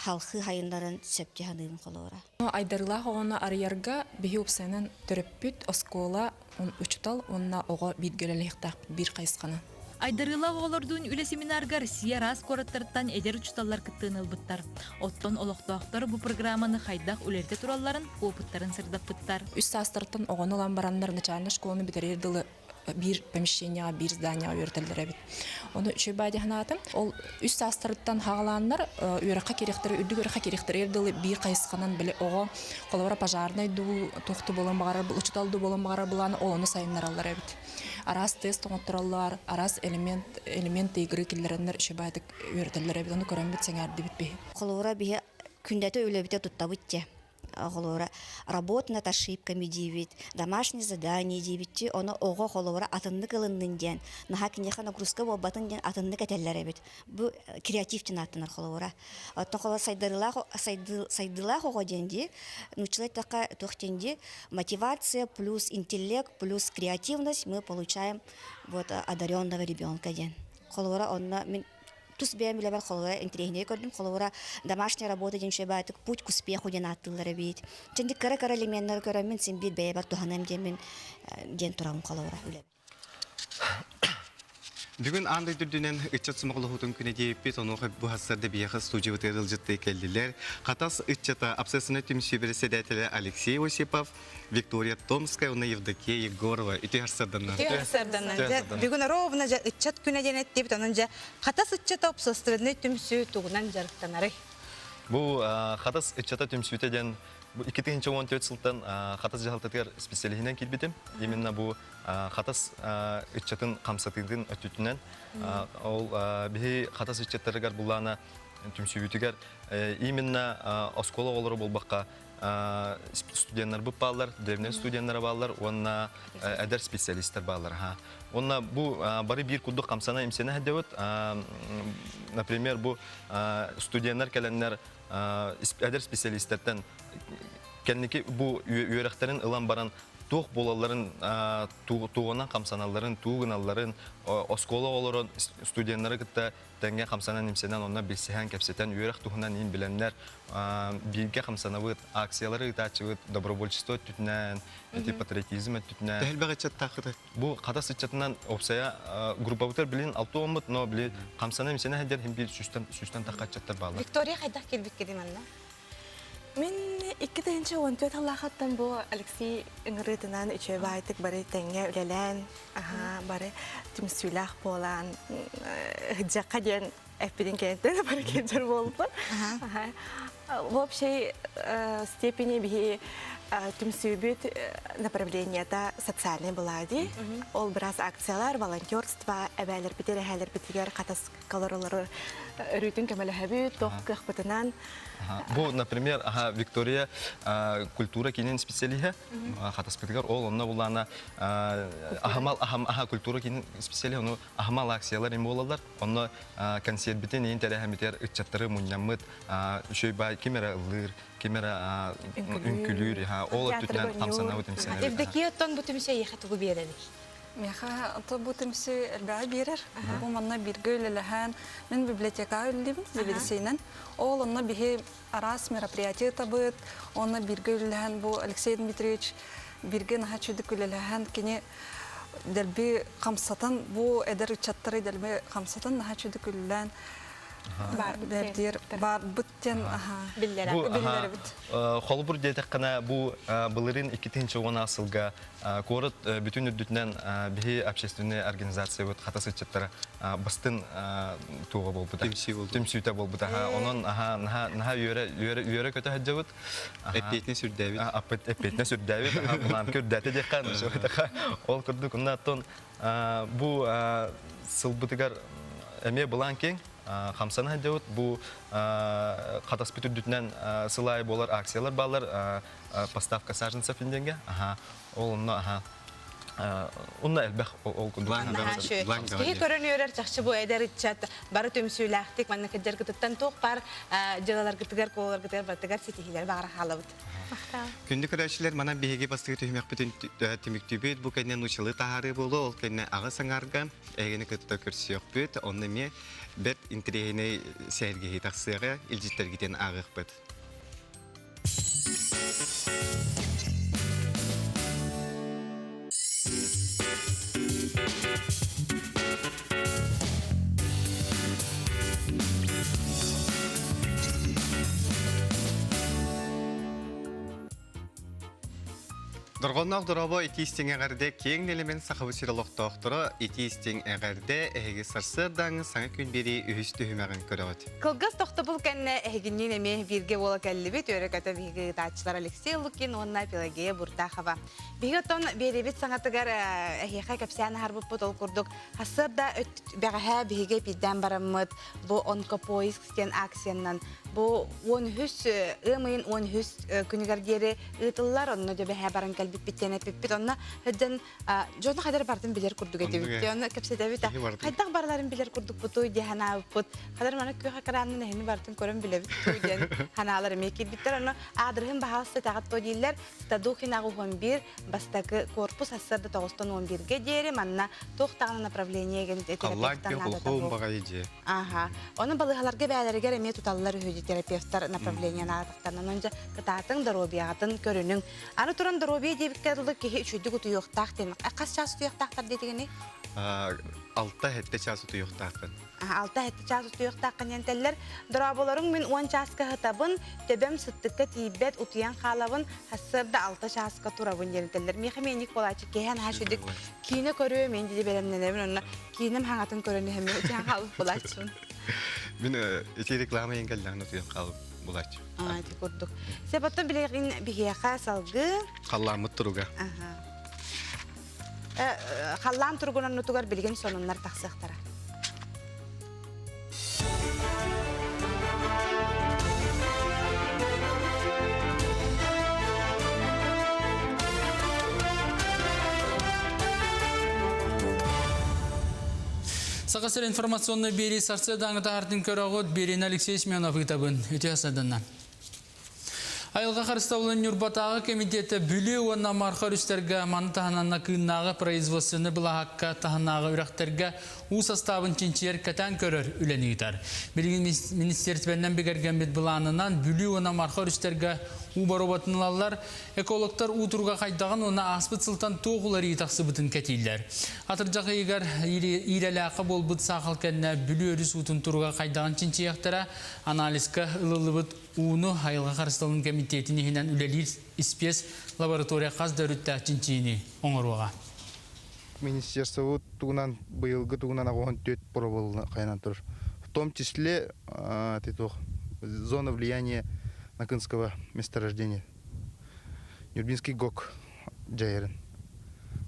Speaker 15: халхыы хайыннарын сөп дии саныыбын холура.
Speaker 16: Айдарыылаах оҕону арыйарга биһи уопсайынан төрөппүт, оскуола, учуутал уонна оҕо бииргэ үлэлэһиэхтээхпит биир хайысханан.
Speaker 14: Айдарыылаах оҕолордуун үлэ семинарга Россия араас куораттарыттан эдэр учууталлар кыттыыны ылбыттар. Оттон олохтоохтор бу программаны хайдах үлэлэтэ туралларын, опыттарын сырдаппыттар.
Speaker 16: Үс саастарыттан оҕону ылан бараннар начальнай школаны бүтэрэр дылы биир помещениеҕа, биир зданиеҕа үөрэтэллэр эбит. Ону үчүгэй баай санаатым. Ол үс саастарыттан хаалааннар үөрэххэ кириэхтэрэ, үрдүк үөрэххэ кириэхтэригэр дылы биир хайысханан били оҕо холобура пожарнай дуу, туох да буолан баҕарар, учуутал дуу буолан баҕарар былааны ол ону сайыннараллар эбит. Араас тест оҥоттороллор, араас элемент, элемент игры киллэрэннэр үчүгэй баайдык үөрэтэллэр эбит. Ону көрөммүт сэҥээрдибит биһи.
Speaker 15: Холобура биһи күндэтэ үлэбитэ туттабыт дьэ. Холобура работа над ошибками диибит, домашнее задание диибит ону оҕо холобура атыннык ылыннын диэн, наһаа киниэхэ нагрузка буолбатын диэн атыннык этэллэр эбит. Бу креатив диэн ааттанар холобура. Оттон холобура сайдарыылаах сайдыылаах оҕо диэн дии, нууччалыы эттэххэ туох диэн дии, мотивация плюс интеллект плюс креативность мы получаем вот одаренного ребенка диэн. Холобура онно мин тус бэйэм үлэбэр холобура интэриэһинэй көрдүм. Холобура домашняя работа диэн үчүгэй баайдык путь к успеху диэн ааттыыллар эбит. Чэнди кыра-кыра элеменнары көрөммүн син биир бэйэбэр туһаныам диэммин диэн турабын холобура үлэбэр.
Speaker 2: Бүгүн аан дойду үрдүнэн ыччат сомоҕолоһуутун күнэ диэбиппит, онуоха бу сарсыарда биһиэхэ студиябытыгар ыалдьыттыы кэллилэр. Хатас ыччата общественнай түмсүү бэрэссэдээтэлэ Алексей Осипов, Виктория Томская уонна Евдокия Егорова. Үтүө сарсыарданнан.
Speaker 1: Үтүө сарсыарданнан. Дьэ, бүгүн ровно дьэ ыччат күнэ диэн эттибит, онон дьэ Хатас ыччата общественнай түмсүү тугунан дьарыктанарый?
Speaker 17: Бу Хатас ыччата түмсүүтэ диэн бу 2014 сылтан Хатас дьаһалтатыгар специалиһинэн киирбитим. Именно бу Хатас ыччатын хамсатыытын өттүтүнэн ол биһи Хатас ыччаттарыгар буллаана түмсүүбүтүгэр именно оскуола оҕолоро буолбакка студеннарбыт бааллар, древнэй студеннара бааллар уонна эдэр специалистар бааллар. Уонна бу бары биир курдук хамсана имсэнэ сылдьабыт. Например, бу студеннар кэлэннэр эдэр специалистартан кэнники бу үөрэхтэрин ылан баран туох буолалларын, тугунан хамсаналларын, тугу гыналларын, оскуола оҕолорун студеннары кытта тэҥҥэ хамсанан-имсэнэн, онно билсиһэн, кэпсэтэн, үөрэх туһунан иин билэннэр, бииргэ хамсанабыт, акциялары ыытааччыбыт, добровольчество өттүтүнэн, эти патриотизм өттүтүнэн.
Speaker 2: Төһөлбөх ыччаттааххытай?
Speaker 17: Бу хатас ыччатынан опсая группабытыгар билин алты уоммут, но били хамсана-имсэнэ сылдьар иһин биир сүүстэн сүүстэн тахха ыччаттар бааллар.
Speaker 1: Виктория хайдах кэлбиккитий манна?
Speaker 5: Мин 2014 сыллаахыттан бу Алексей ыҥырыытынан үчүгэй баайтык бары тэҥҥэ үлэлээн, аһаа, бары түмсүүлээх буолан, ыһдьахха диэн эппитин кэнниттэн бары кэлдьэр буолбут. В общей степени биһи Түмсүүбүт направлениета социальный была дии. Ол бырас акциялар, волонтерство, эбээлэрбитигэр, эһээлэрбитигэр хатас колоролору өрүүтүн көмөлөһөбүт, туох кыахпытынан.
Speaker 17: Бу, например, аха, Виктория культура киинин специалиһэ хатаспытыгар ол онно булаана аһамал аха культура киинин специалиһэ ону аһамал акциялар им буолаллар. Онно концертбитин иин тэрээһиммитигэр ыччаттары мунньаммыт үчүгэй баай ким эрэ ыллыыр, ким эрэ үҥкүлүүр, ол өттүтүнэн хамсанабыт имсэнэбит.
Speaker 1: Евдокия оттон бу түмсүү эйиэхэ тугу биэрэрий?
Speaker 18: Миэхэ ото бу түмсүү элбэҕи биэрэр. Бу манна бииргэ үлэлэһэн, мин библиотекаҕа үлэлиибин, заведующайынан. Ол онно биһи араас мероприятие табыт, онно бииргэ үлэлэһэн бу Алексей Дмитриевич бииргэ наһаа үчүгдүк үлэлэһэн, кини дэлби хамсатан, бу эдэр ыччаттары дэлби хамсатан наһаа үчүгдүк үлэлээн бэрдиэр баарбыт диэн биллэрэбит.
Speaker 17: Холобур диэтэххинэ, бу былырыын 2010 сылга куорат бүтүн үрдүтүнэн биһи общественный организациябыт хатас ыччаттара бастын туоҕа буолбута. Түмсүүтэ буолбута. Онон наһаа үөрэ көтө сылдьабыт.
Speaker 2: Эппиэтинэс үрдээбит.
Speaker 17: Эппиэтинэс үрдээбит. Былаанка үрдээтэ диэххэ, ол курдук. Онон бу сылбытыгар эмиэ былаан киэҥ. Хамсана сылдьабыт. Бу хатаспыт үрдүтүнэн сыл аайы буолар акциялар бааллар. Поставка саженцев диэнгэ. Ол онно онно элбэх ол курдук.
Speaker 1: Киһи көрөн үөрэр чахчы бу эдэр ыччат бары түмсүүлээхтик манна кырдьаргытыттан туох баар дьыалаларгытыгар, куоларгытыгар барытыгар ситиһиилэр баҕара хаалабыт.
Speaker 2: Күндү көрөөччүлэр, манан биһиги бастакы түһүмэхпитин түмүктүүбүт. Бу кэннэ нууччалыы таһаарыы буолуо, ол кэннэ аҕыс аҥаарга эһигини кытта көрсүөхпүт. Онно эмиэ бэрт интэриэһинэй сэһэргэһии тахсыаҕа, илдьиттэргитин ааҕыахпыт. Дорҕонноох дорообо итии истиҥ эҕэрдэ киэҥ нэлэмэн Сахабыт сир олохтоохторо итии истиҥ эҕэрдэ эһиги сарсыардааҥы саҥа күн биэрии үһүс түһүмэҕин көрөҕүт.
Speaker 1: Кылгас тохтобул кэннэ эһигинниин эмиэ бииргэ буола кэллибит. Үөрэ-көтө биһиги ыытааччылар Алексей Лукин уонна Пелагея Буртахова. Биһиги оттон биэриибит саҥатыгар эһиэхэ кэпсээн аһарбыппыт ол курдук сарсыарда бэҕэһээ биһиги эпиирдээн бараммыт бу онкопоиск диэн акциянан бу 13 ыам ыйын 13 күнүгэр диэри ыытыллар онно дьэбэһээ баран кэлбиппит диэн эппиппит онно сылдьан дьону хайдар бартын билэр курдук этибит онно кэпсэтэбит хайдах барыларын билэр курдукпутуй диэн санаабыппыт хадар маны күөх экранын эһини бартын көрөн билэбит диэн санаалар эмиэ киирбиттэр онно аадырыһын баһаалыста этэҕит то дииллэр Стадухин 81 бастакы корпус сарсыарда тоҕустан уон бииргэ диэри манна туох даҕаны направление терапевтар наадата буолуо. Аха. Ону балыыһаларга бээлэригэр эмиэ туталлар үһү терапевтар направление наадатахтарына. Онон дьэ кытаатыҥ, доруобуйаҕытын көрүнүҥ. Аны туран доруобуйа диэбиккэ дылы киһи үчүгэйдик утуйуохтаах диэн. Хас чаас утуйуохтаахтар диэтигиний?
Speaker 2: Алта-сэттэ чаас утуйуохтааххын.
Speaker 1: Алта-сэттэ чаас утуйуохтааххын диэн этэллэр. Дорооболоруҥ мин уон чааска сытабын, төбөм сыттыкка тиийбэт, утуйан хаалабын, сарсыарда алта чааска турабын диэн этэллэр. Миэхэ мэник буолааччы киэһэ наһаа үчүгэй киинэ көрүө, мин дии бэлэмнэнэбин, онно киинэм хаҥатын көрөн иһэммин утуйан хаалбыт буолааччыбын.
Speaker 2: Мин ити реклама иһин кэллэҕинэ утуйан хаалбыт буолааччы.
Speaker 1: Аа, ити курдук. Сөп, оттон билигин биһиэхэ салгыы.
Speaker 2: Халлааммыт туруга.
Speaker 1: Халлаан туругун оннутугар билигин сонуннар тахсыахтара.
Speaker 19: Саха сир информационный биэрии сарсыардааҥы таһартын көрөҕүт биэриини Алексей Семенов ыытабын. Үтүө сарданна. Айылҕа харыстабылын Ньурбатааҕы кэмитиэтэ Бүлүү уонна Марха өрүстэргэ, маны таһынан Накыыннааҕы производственнай былаһаакка таһынааҕы үрэхтэргэ уу састаабын чинчийэр кэтээн көрөр үлэни ыытар. Билигин министиэристибэннэн бигэргэммит былаанынан Бүлүү уонна Марха өрүстэргэ уу боруобатын ылаллар, экологтар уу туруга хайдаҕын уонна ааспыт сылтан туох уларыйыы тахсыбытын кэтииллэр. Атырдьах ыйыгар Иирэлээххэ буолбут саахал кэннэ Бүлүү өрүс уутун туруга хайдаҕын чинчийиэхтэрэ, анализка ылыллыбыт ууну айылҕа харыстабылын кэмитиэтин иһинэн үлэлиир испиэс лаборатория хас да өрүттээх чинчийиини оҥоруоҕа.
Speaker 20: Министерство тугунан быйылгы тугунан аҕыһын түөрт пробыл хайанан турар. В том числе зона влияния Накынского месторождения. Нюрбинский ГОК дьайарын.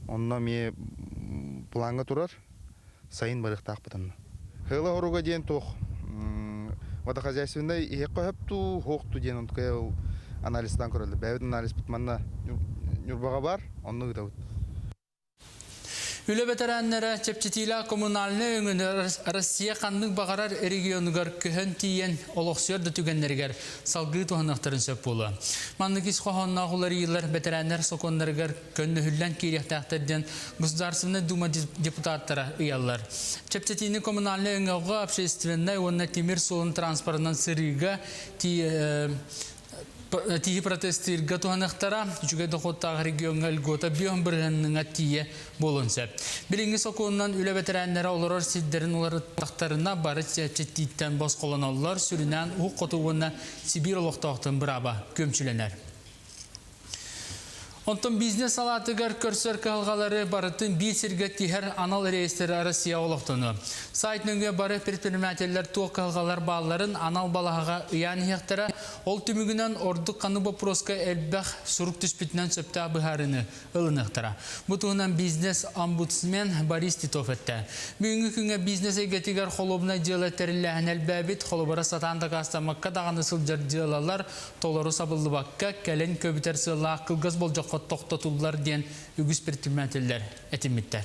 Speaker 20: Онно эмиэ плаҥҥа турар, сайын барыахтаахпыт онно. Хыла хоруга диэн туох водохозяйственнай иһиэххэ сөп дуу, суох дуу диэн онтукай ол анализтаан көрөллөр. Бэйэбит анализпыт манна Ньурбаҕа баар, онно ыытабыт.
Speaker 19: Үлэ бэтэрээннэрэ чэпчэтиилээх коммунальнай өҥөнү Россия ханнык баҕарар регионугар көһөн тиийэн олохсуйар да түгэннэригэр салгыы туһаныахтарын сөп буолуо. Маннык ис хоһоонноох уларыйыылар бэтэрээннэр сокуоннарыгар көннөһүллэн киириэхтээхтэр диэн Государственнай Дума депутаттара ыйаллар. Чэпчэтиини коммунальнай өҥөҕө общественнай уонна тимир суолун транспорынан сырыыга тииһи протестыырга туһаныахтара, үчүгэй дохуоттаах региоҥҥа льгота бүөн бырыһыанныҥа тиийэ буолуон сөп. Билиҥҥи сокуонунан үлэ бэтэрээннэрэ олорор сирдэрин уларыттахтарына бары чэпчэтииттэн босхолоноллор, сүрүнээн Уһук Хоту уонна Сибиир олохтоохтон бырааба күөмчүлэнэр. Онтон бизнес салаатыгар көрсөр кыһалҕалары барытын биир сиргэ тиһэр анал реестр Россия олохтону. Сайт нөҥүө бары предпринимателлэр туох кыһалҕалар баалларын анал балаһаҕа ыйаан иһиэхтэрэ. Ол түмүгүнэн ордук ханнык боппуруоска элбэх сурук түспүтүнэн сөптөөх быһаарыыны ылыныахтара. Бу туһунан бизнес-омбудсмен Борис Титов эттэ. Бүгүҥҥү күҥҥэ бизнес эйгэтигэр холуобунай дьыала тэриллээһин элбээбит, холобура сатаан дакаастаммакка даҕаны сылдьар дьыалалар толору сабыллыбакка, кэлин көбүтэр сыаллаах кылгас болдьоххо тохтотуллар диэн үгүс предпринимателлэр этиммиттэр.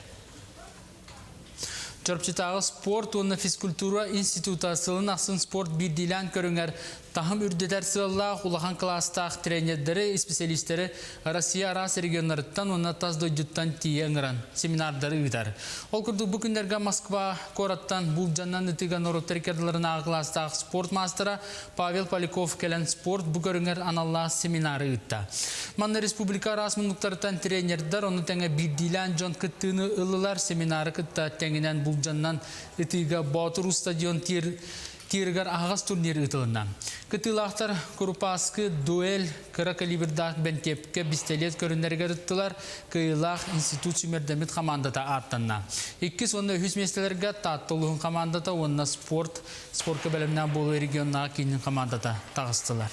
Speaker 19: Чурапчытааҕы спорт уонна физкультура института сылын ахсын спорт биирдиилээн көрүҥэр таһым үрдэтэр сыаллаах улахан кылаастаах тренердэри, исписэлиистэри Россия араас регионнарыттан уонна тас дойдуттан тиийэ ыҥыран семинардары ыытар. Ол курдук бу күннэргэ Москва куораттан булдьаннан ытыыга норуоттар иккардыларынааҕы кылаастаах спорт маастара Павел Поляков кэлэн спорт бу көрүҥэр аналлаах семинары ыытта. Манна республика араас муннуктарыттан тренердэр, ону тэҥэ биирдиилээн дьон кыттыыны ыллылар. Семинары кытта тэҥинэн булдьаннан ытыыга Боотур стадион тир тирыгар аһаҕас турнир ыытылынна. Кыттыылаахтар Курупааскы дуэль кыра калибрдаах бэнтиэпкэ бистэлиэт көрүннэригэр ыттылар. Кыайыылаах институт сүүмэрдэммит хамаандата ааттанна. Иккис уонна үһүс миэстэлэргэ Таатта улууһун хамаандата уонна спорт Спорка бэлэмнээх буолуу регионнааҕы киинин хамаандата таҕыстылар.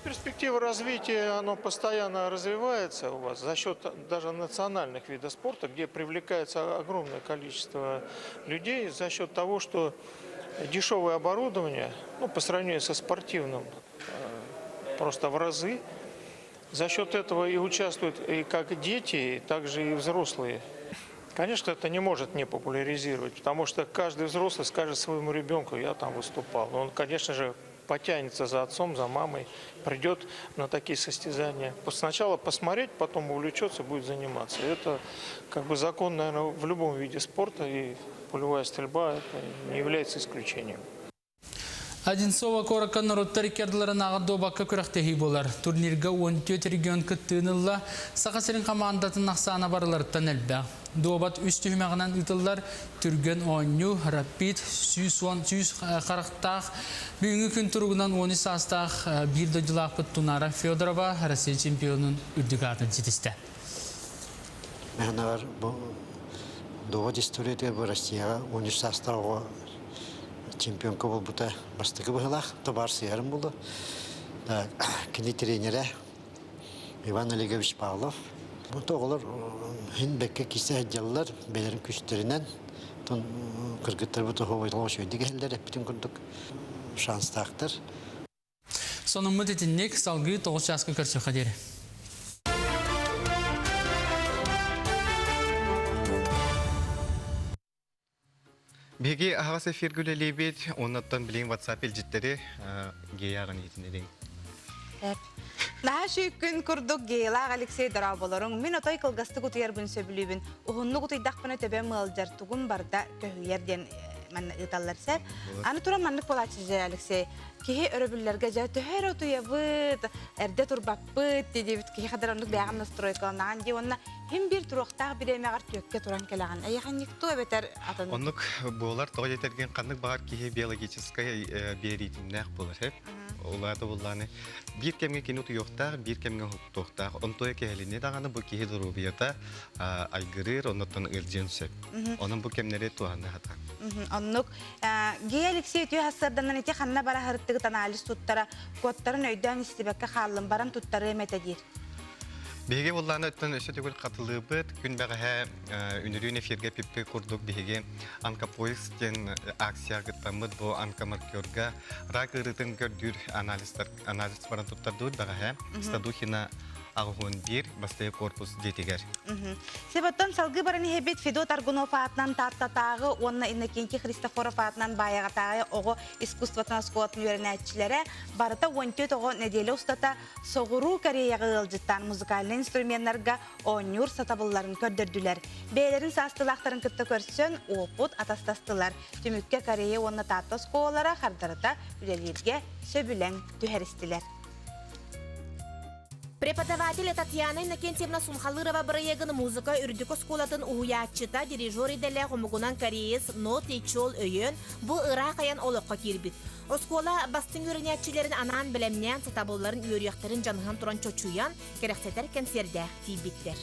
Speaker 21: Перспектива развития, оно постоянно развивается у вас за счет даже национальных видов спорта, где привлекается огромное количество людей за счет того, что дешевое оборудование, ну, по сравнению со спортивным, просто в разы. За счет этого и участвуют и как дети, так же и взрослые. Конечно, это не может не популяризировать, потому что каждый взрослый скажет своему ребенку, я там выступал. Но он, конечно же, потянется за отцом, за мамой, придет на такие состязания. Сначала посмотреть, потом увлечется, будет заниматься. Это как бы закон, наверное, в любом виде спорта, и пулевая стрельба это не является исключением.
Speaker 19: Одинцово куоракка норуоттар икки ардыларынааҕы дуобакка күрэхтэһии буолар. Турнирга 14 регион кыттыыны ылла. Саха сирин хамаандатын ахсаана барыларыттан элбэх. Дуобат үс түһүмэҕинэн ыытыллар. Түргэн оонньуу, рапид, 110 100 харахтаах. Бүгүҥҥү күн туругунан 13 саастаах биир дойдулаахпыт Тунара Федорова Россия чемпионун үрдүк аатын ситистэ.
Speaker 22: Механавар бу дуобат историятыгар бу Россияҕа 13 саастаах оҕо чемпионка буолбута бастакы быһыылаах, табаар сыһарын булду. Кини тренерэ Иван Олегович Павлов. Бу оҕолор хин бэккэ кисе сылдьаллар, бэлэрин күстэринэн, тон кыргыттарбыт оһуобайлаах үчүгэйдик иһэллэр, эппитин курдук шанстаахтар.
Speaker 19: Сонуммут итинник салгыы 9 чааска көрсөххө диэри.
Speaker 2: Биһиги аһаҕас эфиргэ үлэлиибит, оннуттан билигин WhatsApp илдьиттэри геяҕын иһитинэриҥ.
Speaker 1: Наһаа күн курдук геялаах Алексей дорооболоруҥ. Мин отой кылгастык утуйарбын сөбүлүүбүн. Уһуннук утуйдахпына төбөм ыалдьар, тугум барда көһүйэр диэн манна ыыталлар сэр. Аны туран маннык буолааччы дьэ Алексей. Киһи өрөбүллэргэ дьэ төһө эрэ утуйабыт, эрдэ турбаппыт диэбит киһи хадar оннук бэйэҕин настройкаланаҕын дии уонна Ким биир туруохтаах бириэмэҕэр түөккэ туран кэлэҕин. Эйиэхэ никто эбэтэр атын.
Speaker 2: Оннук буолар, тоҕо диэтэргин ханнык баҕар киһи биологическай биэриитиннээх буолар, эп. Улаата буллааны биир кэмҥэ кини утуйуохтаах, биир кэмҥэ уһуктуохтаах. Онтуйа кэһэлини даҕаны бу киһи доруобуйата айгырыыр, оннуттан ыалдьыан сөп. Онон бу кэмнэри туһана сатаан.
Speaker 1: Оннук. Гея Алексей үтүө сарсыарданан ити ханна бара сырыттыгыт анализ туттара, куоттарын өйдөөн истибэккэ хааллым, баран туттарыам этэ диир.
Speaker 2: Биһиги буллааны өттөн өссө төгүл хатылыыбыт. Күн бэҕэһээ үнүрүүн эфиргэ пиппи курдук биһиги Онкопоиск диэн акция кыттаммыт бу онкомаркерга рак ыарыытын көрдүүр анализтар анализ баран туттардыбыт бэҕэһээ Стадухина 81 бастайы корпус дьиэтигэр.
Speaker 1: Себоттон салгыы баран иһэбит Федот Аргунов аатынан Тааттатааҕы уонна Иннокентий Христофоров аатынан Баайаҕатааҕы оҕо искусствотын оскуолатын үөрэнээччилэрэ барыта 14 оҕо нэдиэлэ устата Соҕуруу Кореяҕа ыалдьыттаан музыкальнай инструменнарга оонньуур сатабылларын көрдөрдүлэр. Бэйэлэрин саастыылаахтарын кытта көрсөн уопут атастастылар. Түмүккэ Корея уонна Таатта оскуолалара хардарыта үлэлииргэ сөбүлэҥ түһэристилэр.
Speaker 4: Преподаватель Татьяна Иннокентьевна Сунхалырова бырайыагын музыка үрдүк оскуолатын уһуйааччыта, дирижер идэлээх омугунан кореец Нот Ичол өйөөн, бу ыраах айан олоххо киирбит. Оскуола бастыҥ үөрэнээччилэрин анаан бэлэмнээн, сатабылларын үөрүйэхтэрин дьаныһан туран чочуйан, кэрэхсэтэр кэнсиэрдээх тиийбиттэр.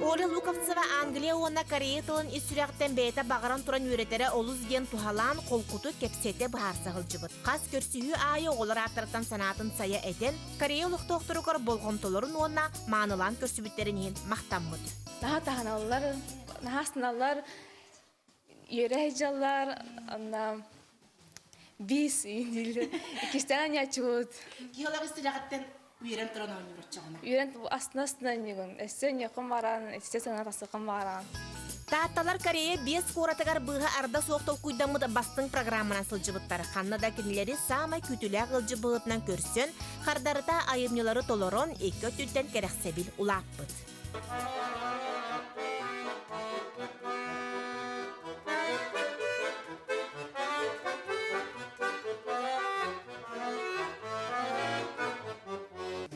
Speaker 4: Оля Луковцева Англия уонна Корея тылын ис сүрэҕиттэн бэйэтэ баҕаран туран үөрэтэрэ олус диэн туһалаан, холкутук кэпсэтэ быһаарса сылдьыбыт. Хас көрсүһүү аайы оҕолор ааттарыттан санаатын сайа этэн, Корея олохтоохторугар болҕомтолорун уонна маанылаан көрсүбүттэрин иһин махтаммыт.
Speaker 3: Наһаа таһыналлар, наһаа астыналлар, үөрэ сылдьаллар, онно бис дииллэр. Иккистээн анньааччыбыт.
Speaker 4: Киһи олох истирэҕиттэн үөрэн туран оонньуур оччоҕуна.
Speaker 3: Үөрэн астына-астына оонньуугун. Өссө оонньуоххун баҕараҕын, өссө саҥа тахсыаххын баҕараҕын.
Speaker 4: Таатталар Корея биэс куоратыгар быыһа арда суох толкуйдаммыт бастыҥ программанан сылдьыбыттар. Ханна да кинилэри саамай күүтүүлээх ыалдьыт быһыытынан көрсөн, хардарыта айымньылары толорон, икки өттүттэн кэрэхсэбил улааппыт.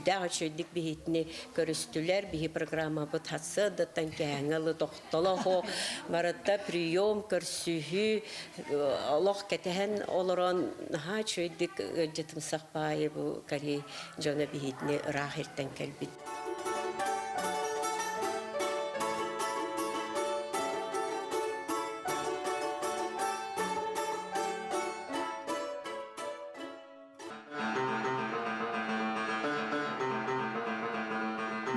Speaker 7: Дээх үчүгэйдик биһитини көрүстүлэр, биһи программабыт хасыадаттан кэһэҥэ тохтолохо барыта прием көрсүһүү олох кэтэһэн олорон наһаа үчүгэйдик ыалдьытымсах баайы бу Корей дьоно биһитини ыраах иртэн кэлбит.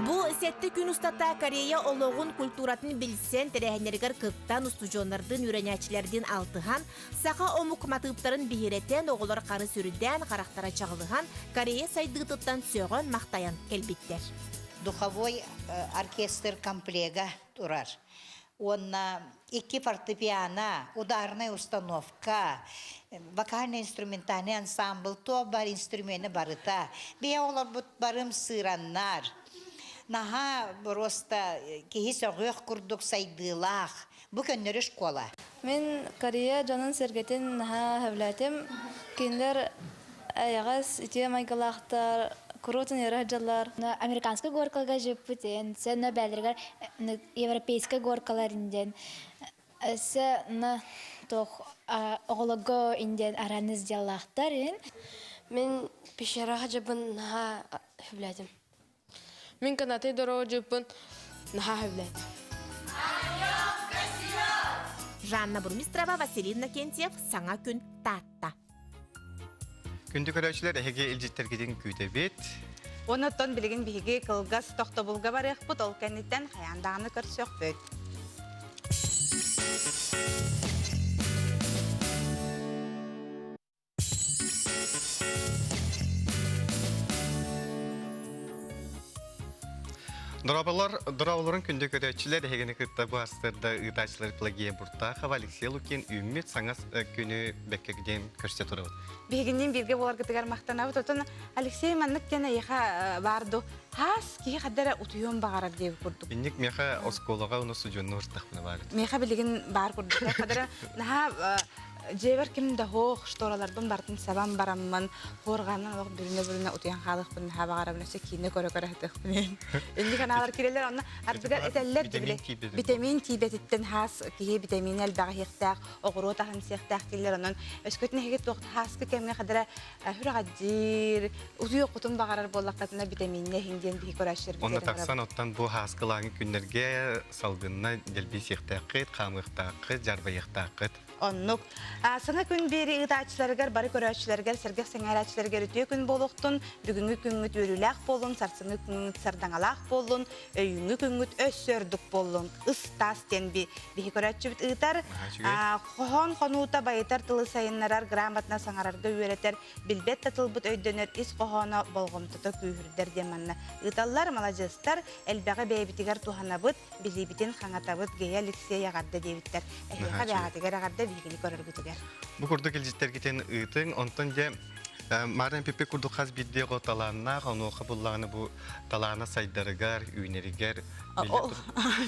Speaker 4: Бу сэттэ күн устата Корея олоҕун, культуратын билсэн, тэрээһиннэригэр кыттан, устудьуоннардыын, үөрэнээччилэрдиин алтыһан, саха омук матыыптарын биһирэтэн, оҕолор хары сүрдээн, харахтара чаҕылыһан, Корея сайдыытыттан сөҕөн-махтайан кэлбиттэр.
Speaker 8: Духовой оркестр комплега турар. Уонна икки фортепиано, ударная установка, вокально-инструментальный ансамбль, туох бар инструмена барыта. Бэйэ олорбут барым сыыраннар. Наһаа просто киһи сөҕүөх курдук сайдыылаах. Бу көннөрү школа.
Speaker 3: Мин Корея дьонун-сэргэтин наһаа сөбүлээтим. Кинилэр эйэҕэс, үтүө майгылаахтар, куруутун үөрэ сылдьаллар.
Speaker 9: Американскай горкаларга жыппыт сэнэ бээлэригэр европейскай горкалар диэн өссө туох оҕолорго индиэн араныс дьаллаахтар
Speaker 10: Мин пещераҕа дьыбын наһаа сөбүлээтим. Мин канаты дороо дьыппын наһаа сөбүлээтим.
Speaker 4: Жанна Бурмистрова, Василий Иннокентьев, Саҥа күн, Таатта.
Speaker 2: Күндү көрөөччүлэр, эһиги илдьиттэргитин күүтэбит.
Speaker 1: Онон билигин биһиги кылгас тохтобулга барыахпыт, ол кэнниттэн хайаан даҕаны көрсөхпүт.
Speaker 2: Дорооболор, дорооболорун күндү көрөөччүлэр, эһигини кытта бу астырда ыытааччылар Пелагея Буртахова, Алексей Лукин үүммүт саҥа күнү бэккэ диэн көрсө турабыт.
Speaker 1: Биһигинниин бииргэ буоларгытыгар махтанабыт. Отон Алексей маннык диэн эйиэхэ баар ду хаас киһи хаддара утуйуон баҕарар диэби курдук.
Speaker 2: Инник миэхэ оскуолаҕа уну судьуонну ыртахпына баар.
Speaker 1: Миэхэ билигин баар курдук. Хадара наһаа Дьиэбэр ким да суох, штораларбын барытын сабан бараммын, хуорҕанан олох бүрүнэ-бүрүнэ утуйан хаалыахпын наһаа баҕарабын, өссө киинэ көрө-көрө сытыахпын иһин. Инник анаалар киирэллэр, онно ардыгар этэллэр
Speaker 2: Витамин тиийбэтин.
Speaker 1: Витамин тиийбэтиттэн хаас киһи витамин элбэҕи иһиэхтээх, оҕуруот аһын сиэхтээх дииллэр, онон өскөтүн эһиги туох хааскы кэмҥэ хадара сүрэҕэлдьиир, утуйуоххутун баҕарар буоллаххытына витаминнэ иһиҥ диэн биһи көрөөччүлэрбит
Speaker 2: Онно тахсан оттон бу хааскылааҥы күннэргэ салгынна дэлби сиэхтээххит, хаамыахтааххыт, дьарбайыахтааххыт.
Speaker 1: Оннук. Саҥа күн биэри ыытааччыларыгар, бары көрөөччүлэригэр, сэргэх сэҥээрээччилэригэр үтүө күн буолуохтун, бүгүҥҥү күҥҥүт үөрүүлээх буоллун, сарсыҥҥы күҥҥүт сардаҥалаах буоллун, өйүүҥҥү күҥҥүт өссө ордук буоллун. Ыс-таас диэн биһи көрөөччүбүт ыытар. Хоһоон хонуута байытар тылы сайыннарар, грамотно саҥарарга үөрэтэр, билбэт да тылбыт өйдөнөр ис хоһооно болҕомтото күүһүрдэр диэн манна ыыталлар. Маладьыастар, элбэҕи бэйэбитигэр туһанабыт, билиибитин хаҥатабыт Гея Алексей эҕэрдэ диэбиттэр. Эһиэхэ бэҕэтигэр эҕэрдэ биһигини көрөргүтүгэр.
Speaker 2: Бу курдук илдьиттэргитин ыытыҥ, онтон дьэ Марын Пиппи курдук хас биирдии оҕо талааннаах, онуоха буллаҕына бу талаана сайдарыгар, үүнэригэр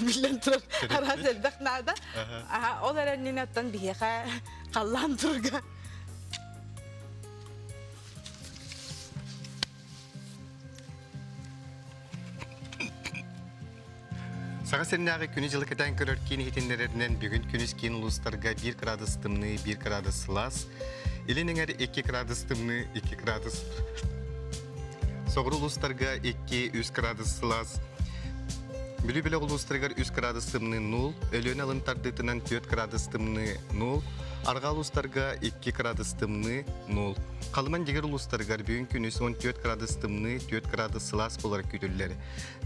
Speaker 1: биллэн турар араас элбэх наада. Ол эрэн оттон биһиэхэ халлаан турга
Speaker 2: Саха сиринээҕи күнү-дьылы кэтээн көрөр киин иһитиннэрэринэн бүгүн күнүс киин улуустарга 1 градус тымныы, 1 градус сылаас, илин эҥэр 2 градус тымныы, 2 градус соҕуруу улуустарга 2-3 градус сылаас, Бүлүү бөлөх улуустарыгар 3 градус тымныы 0, Өлүөнэ алын тардыытынан 4 градус тымныы 0, Арҕаа улуустарга 2 градус тымныы 0. Халыман дьигэр улуустарыгар бүгүн күнүс 14 градус тымныы, 4 градус сылаас буолара күүтүллэр.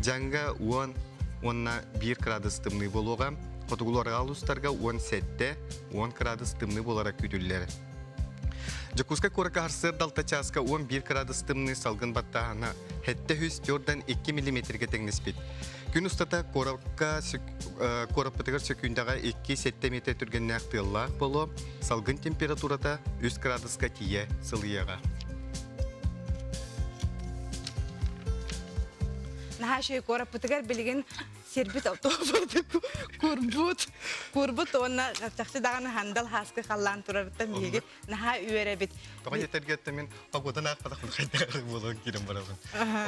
Speaker 2: Дьаҥга 10 уонна 1 градус тымныы буолуоҕа. Хотугулуу-арҕаа улуустарга 17, 10 градус тымныы буолара күүтүллэр. Дьокуускай куоракка сарсыарда 6 чааска 11 градус тымныы салгын баттааһына 704 2 миллиметргэ тэҥнэспит. Күн устата куоракка куораппытыгар сөкүүндэҕэ 2-7 метр түргэннээх тыаллаах буолуо, салгын температурата 3 градуска тиийэ сылыйыаҕа.
Speaker 1: Наһаа үчүгэй куораппытыгар билигин сирбит курбут курбут уонна чахчы даҕаны хандал хааскы халлаан турарыттан биһиги наһаа үөрэбит.
Speaker 2: Тоҕо диэтэргэ мин погоданы аахпатах хайдах буолан киирэн барабын.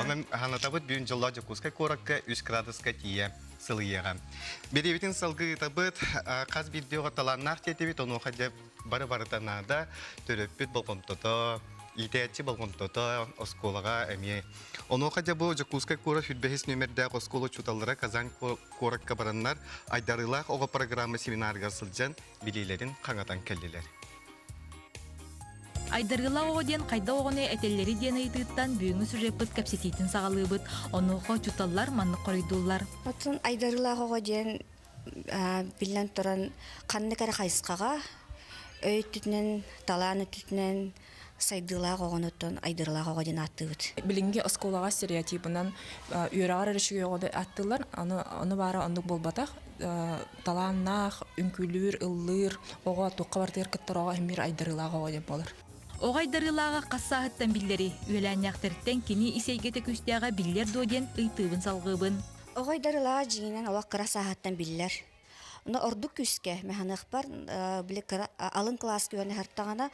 Speaker 2: Онон ханатабыт бүгүн дьоллоох Дьокуускай куоракка 3 градуска тиийэ сылыйыаҕа. Бириэбитин салгыы ыытабыт, хас биирдии оҕо талааннаах диэтибит, онуоха дьэ бары барыта наада, төрөппүт болҕомтото, иитээччи болҕомтото оскуолаҕа эмиэ. Онуоха дьэ бу Дьокуускай куорат 25 нүөмэрдээх оскуола учууталлара Казань куоракка бараннар айдарыылаах оҕо программа семинарыгар сылдьан билиилэрин хаҥатан кэллилэр.
Speaker 14: Айдарыылаах оҕо диэн хайдах оҕону этэллэрий диэн ыйытыыттан бүгүҥҥү сюжеппыт кэпсэтиитин саҕалыыбыт. Онуоха учууталлар маннык хоруйдууллар.
Speaker 15: Оттон айдарыылаах оҕо диэн биллэн туран ханнык эрэ хайысхаҕа өй өттүтүнэн, талаан өттүтүнэн сайдыылаах оҕонуттан айдарыылаах оҕо диэн ааттыыбыт.
Speaker 16: Билиҥҥи оскуолаҕа стереотипынан үөрэҕэр эрэ үчүгэй оҕону ааттыыллар. Аны, ону баара оннук буолбатах. Талааннаах, үҥкүүлүүр, ыллыыр оҕо туохха барытыгар кыттар оҕо эмиэ айдарыылаах оҕо диэн буолар.
Speaker 14: Оҕо айдарыылааҕа хас сааһыттан биллэрий? Үөлээннээхтэриттэн кини ис эйгэтэ күүстээҕэ биллэр дуо диэн ыйытыыбын салҕыыбын.
Speaker 15: Оҕо айдарыылааҕа дьиҥинэн олох кыра сааһыттан биллэр. Но ордук күүскэ механыахпар били кыра алын кылааска үөрэнэ сырыттаҕына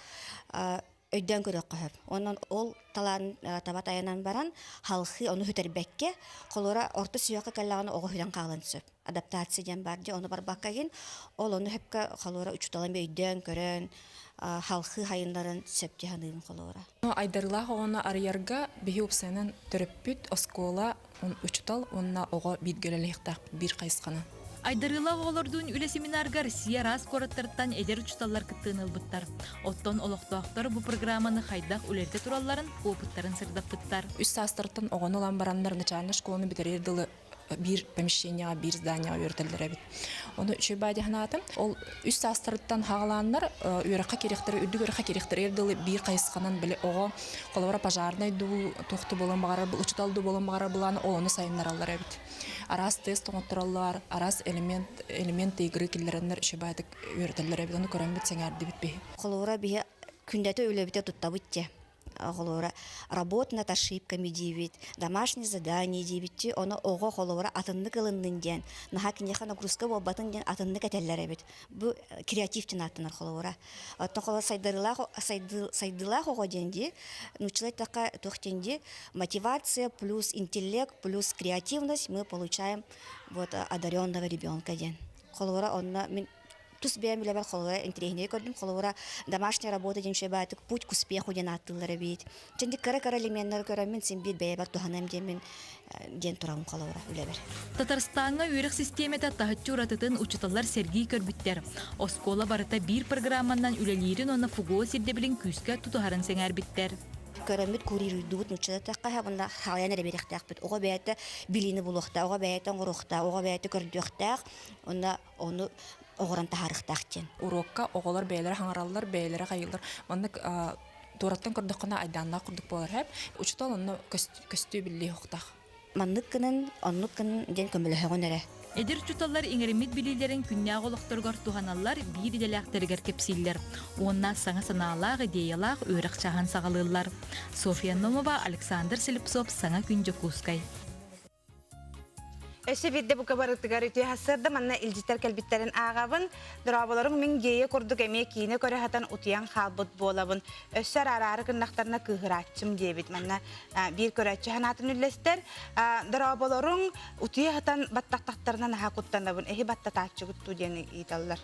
Speaker 15: өйдөөн көрүөххэ сөп. Онон ол талаан таба тайанан баран халхыы ону сүтэрбэккэ, холура орто сүһүөххэ кэллэҕинэ оҕо сүтэн хаалан сөп. Адаптация диэн баар дии, ону барбакка иһин ол ону сөпкө холура учууталым өйдөөн көрөн халхыы хайыннарын сөп дии саныыбын холура.
Speaker 16: Айдарыылаах оҕону арыйарга биһи уопсайынан төрөппүт, оскуола, учутал уонна оҕо бииргэ үлэлэһиэхтээхпит биир хайысханан.
Speaker 14: Айдарыылаах оҕолордуун үлэ семинарга Россия араас куораттарыттан эдэр учууталлар кыттыыны ылбыттар. Оттон олохтоохтор бу программаны хайдах үлэлэтэ туралларын опыттарын сырдаппыттар.
Speaker 16: Үс саастарыттан оҕону ылан бараннар начальнай школаны бүтэрэр дылы биир помещениеҕа, биир зданияҕа үөрэтэллэр эбит. Ону үчүгэй баа дии санаатым. Ол үс саастарыттан хаалааннар үөрэххэ киириэхтэрэ, үрдүк үөрэххэ киириэхтэригэр дылы биир хайысханан били оҕо холобура пожарнай дуу, туох да буолан баҕарар, учуутал дуу буолан баҕарар былаан ол ону сайыннараллар эбит. Араас тест оҥоттороллор, араас элемент, элемент игры киллэрэннэр үчүгэй баайдык үөрэтэллэр эбит. Ону көрөммүт сэҥээрдибит биһи.
Speaker 15: Холобура биһи күндэтэ үлэбитэ туттабыт дьэ. Холобура, работа над ошибками диибит, домашнее задание диибит ону оҕо холобура атыннык ылыннын диэн, наһаа киниэхэ нагрузка буолбатын диэн атыннык этэллэр эбит. Бу креатив диэн ааттанар холобура. Оттон холобура сайдарылаах сайдыылаах оҕо диэн дии, нууччалыы эттэххэ туох диэн дии, мотивация плюс интеллект плюс креативность мы получаем вот одаренного ребенка диэн. Холобура онно мин. Тус бэйэм үлэбэр холобура интэриэһинэй көрдүм. Холобура домашняя работа диэн үчүгэй баайдык путь к успеху диэн ааттыыллар эбит. Чэнди кыра-кыра элеменнары көрөммүн син биир бэйэбэр туһаныам диэммин диэн турабын холобура үлэбэр.
Speaker 14: Татарстаҥҥа үөрэх систиэмэтэ таһыччы уратытын учууталлар сэргии көрбүттэр. Оскуола барыта биир программанан үлэлиирин уонна ФГОС ирдэбилин күүскэ тутуһарын сэҥээрбиттэр.
Speaker 15: Көрөммүт курируйдубут нууччалатахха уонна хаайан эрэ биэриэхтээхпит. Оҕо бэйэтэ билиини булуохтаах, оҕо бэйэтэ оҥоруохтаах, оҕо бэйэтэ көрдүөхтээх уонна ону оҕорон таһаарыахтаах диэн.
Speaker 16: Уруокка оҕолор бэйэлэрэ хаҥараллар, бэйэлэрэ хайыыллар. Маннык туораттан көрдөххүнэ айдааннаах курдук буолар һэп. Учуутал онно көстүү биллиэ уохтаах.
Speaker 15: Маннык гынан, оннук гынан диэн көмөлөһөҕүн эрэ.
Speaker 14: Эдэр учууталлар иҥэриммит билиилэрин күннээҕи олохторугар туһаналлар, биир идэлээхтэригэр кэпсииллэр уонна саҥа санаалаах, идеялаах үөрэх чааһын саҕалыыллар. Софья Номова, Александр Слепцов, Саҥа күн Дьокуускай.
Speaker 1: Өссө биирдэ бука барытыгар үтүө сарсыарда манна илдьиттэр кэлбиттэрин ааҕабын. Дорооболорум мин гея курдук эмиэ киинэ көрө сатан утуйан хаалбыт буолабын. Өссө араары гыннахтарына кыыһырааччым диэбит. Манна биир көрөөччү санаатын үллэстэр. Дорооболоруҥ утуйа сатан баттахтахтарына наһаа куттанабын. Эһи баттатааччыгыт дуу диэн ыйыталлар.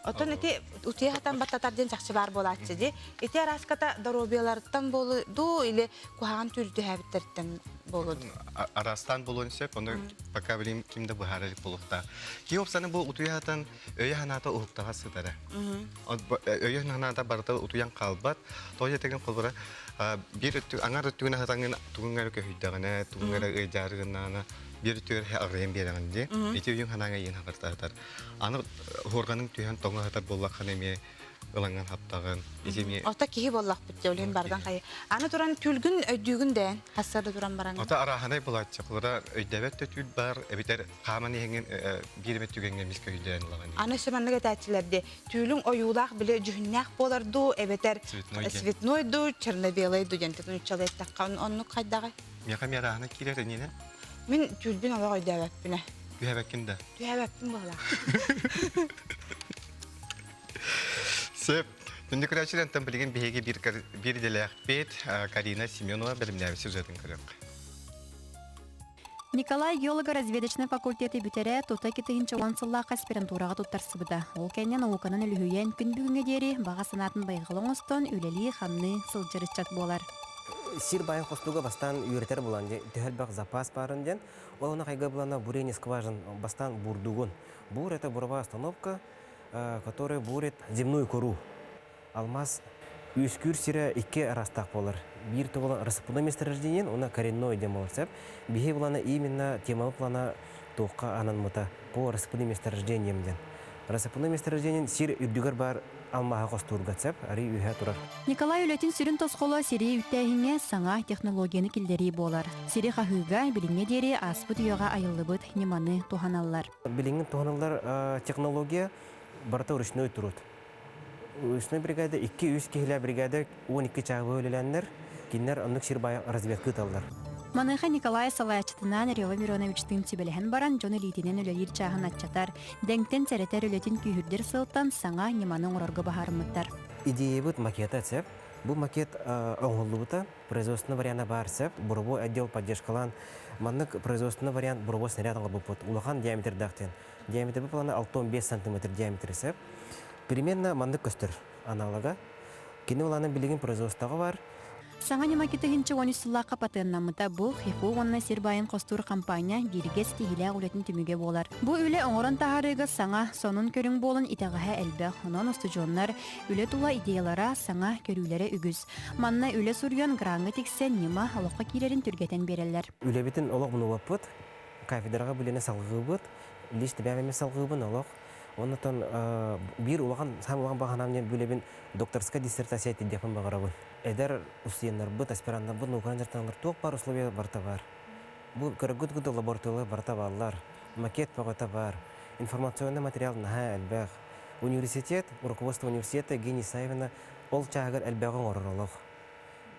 Speaker 1: Оттон ити утуйа сатан баттатар диэн чахчы баар буолааччы дии. Ити арааската доруобуйаларыттан буолу дуу или куһаҕан түүл түһээбиттэриттэн буолуо дуу?
Speaker 2: Араастаан буолуон сөп, ону пока билим ким да быһаара илик буолуохтаах. Киһи уопсаны бу утуйа сатан өйө санаата уһуктаҕа сытара. Өйө санаата барыта утуйан хаалбат. Тоҕо диэтэгин холбура биир өттү аҥар өттүгүн аһатаҥын тугуҥ эрэ көһүйдэҕинэ, тугуҥ эрэ ыйдьаары гыннаҕына биир өттүгэр аҕыйан биэрэҕин дии. Ити өйүҥ санааҥа иин хабартаатар. Аны хуорҕаныҥ түһэн тоҥо сытар буоллаххына эмиэ ылаҥҥын хаптаҕын. Ити эмиэ
Speaker 1: Ото киһи буоллахпыт дьэ үлэһин бардан хайы. Аны туран түүлгүн өйдүүгүн дээн хассарда туран баран.
Speaker 2: Ото арааһынай булааччы холура өйдөбөт да түүл бар эбитэр хааман иһэҥҥин биир эмэ түгэҥҥэ эмис көһүйдээн ылаҕын.
Speaker 1: Аны өссө маннык этээччилэр дии түүлүҥ ойуулаах били дьүһүннээх буолар дуу эбэтэр цветной дуу черно-белый дуу диэн нууччалыы эттэххэ оннук хайдаҕый?
Speaker 2: Миэхэ эмиэ арааһынай киирэр эниэнэ.
Speaker 1: Мин түүлбүн олох өйдөөбөппүнэ.
Speaker 2: Түһэбэккин да?
Speaker 1: Түһэбэппин буоллаах.
Speaker 2: Сөп. Күндү көрөөччүлэртэн билигин биһиги биир, биир идэлээхпит Карина Семенова бэлэмнээбит сюжетын көрүөххэ.
Speaker 12: Николай геолого-разведочнай факультеты бүтэрэ тута 2010 сыллаахха аспирантураҕа туттарсыбыта. Ол кэннэ науканан үлүһүйэн күн бүгүҥҥэ диэри баҕа санаатын байҕал оҥостон үлэлии-хамныы сылдьар ыччат буолар.
Speaker 13: Сир байын хостуга бастаан үөрэтэр булан, төһө элбэх запас баарын диэн, ол ону хайга булана бурение скважин бастаан бурдугун. Бур это буровая остановка, которая бурит земную кору. Алмаз үөскүүр сирэ икки араастаах буолар. Биир тугула рассыпной месторождение, уонна коренной диэн буолар сөп. Биһи булана именно темалы плана туохха анаммыта по рассыпным месторождениям диэн. Рассыпной месторождение сир үрдүгэр бар алмааһы хостуурга сөп, арый үөһэ турар.
Speaker 12: Николай үлэтин сүрүн тосхоло сири үттээһиҥҥэ саҥа технологияны киллэрии буолар. Сири хаһыыга билиҥҥэ диэри ааспыт үйэҕэ айыллыбыт ньыманы туһаналлар.
Speaker 13: Билиҥҥи туһаныллар технология барыта ручной труд. Ручной бригада 2-3 киһилээх бригада 12 чааһы үлэлээннэр, кинилэр оннук сир баайа разведка ыыталлар.
Speaker 12: Маныаха Николай салайааччытынаан Рева Мироновичтыын сүбэлэһэн баран дьон илиитинэн үлэлиир чааһын аччатар, дэҥтэн сэрэтэр үлэтин күүһүрдэр сыалтан саҥа ньыманы оҥорорго быһаарыммыттар.
Speaker 13: Идеябыт макета сөп. Бу макет оҥоһуллубута производственный вариана баар сөп. Буровой отдел поддержкалаан маннык производственный вариант буровой снаряд оҥорбуппут. Улахан диаметрдаах диэн. Диаметр плана 6-5 сантиметр диаметры сөп. Примерно маннык көстөр аналога. Кини улаана билигин производствоҕа бар.
Speaker 12: Саҥа ньыма 2013 сыллаахха патеннаммыта бу ХИФУ уонна сир баайын хостуур хампаанньа бииргэ ситиһиилээх үлэтин түмүгэ буолар. Бу үлэ оҥорон таһаарыыга саҥа, сонун көрүҥ буолан итэҕэһэ элбэх. Онон устудьуоннар үлэ тула идеялара, саҥа көрүүлэрэ үгүс. Манна үлэ суруйан граҥҥа тиксэн ньыма олоххо киирэрин түргэтэн биэрэллэр.
Speaker 13: Үлэбитин олох мунубаппыт, кафедраҕа билини салҕыыбыт, лиш тэбээмэми салҕыыбын олох. Оннотон биир улахан, саамай улахан баҕа санаам диэн бу үлэбин докторскай диссертация тиийдиэхпин баҕарабын. Эдэр устудьуоннарбыт, аспираннарбыт науканан дьарыктаналлар туох баар условия барыта баар. Бу көрөргүт курдук лабораториялар барыта бааллар, макет бөҕөтө баар, информационный материал наһаа элбэх. Университет, руководство университета Евгения Исаевна ол чааһыгар элбэҕи оҥорор олох.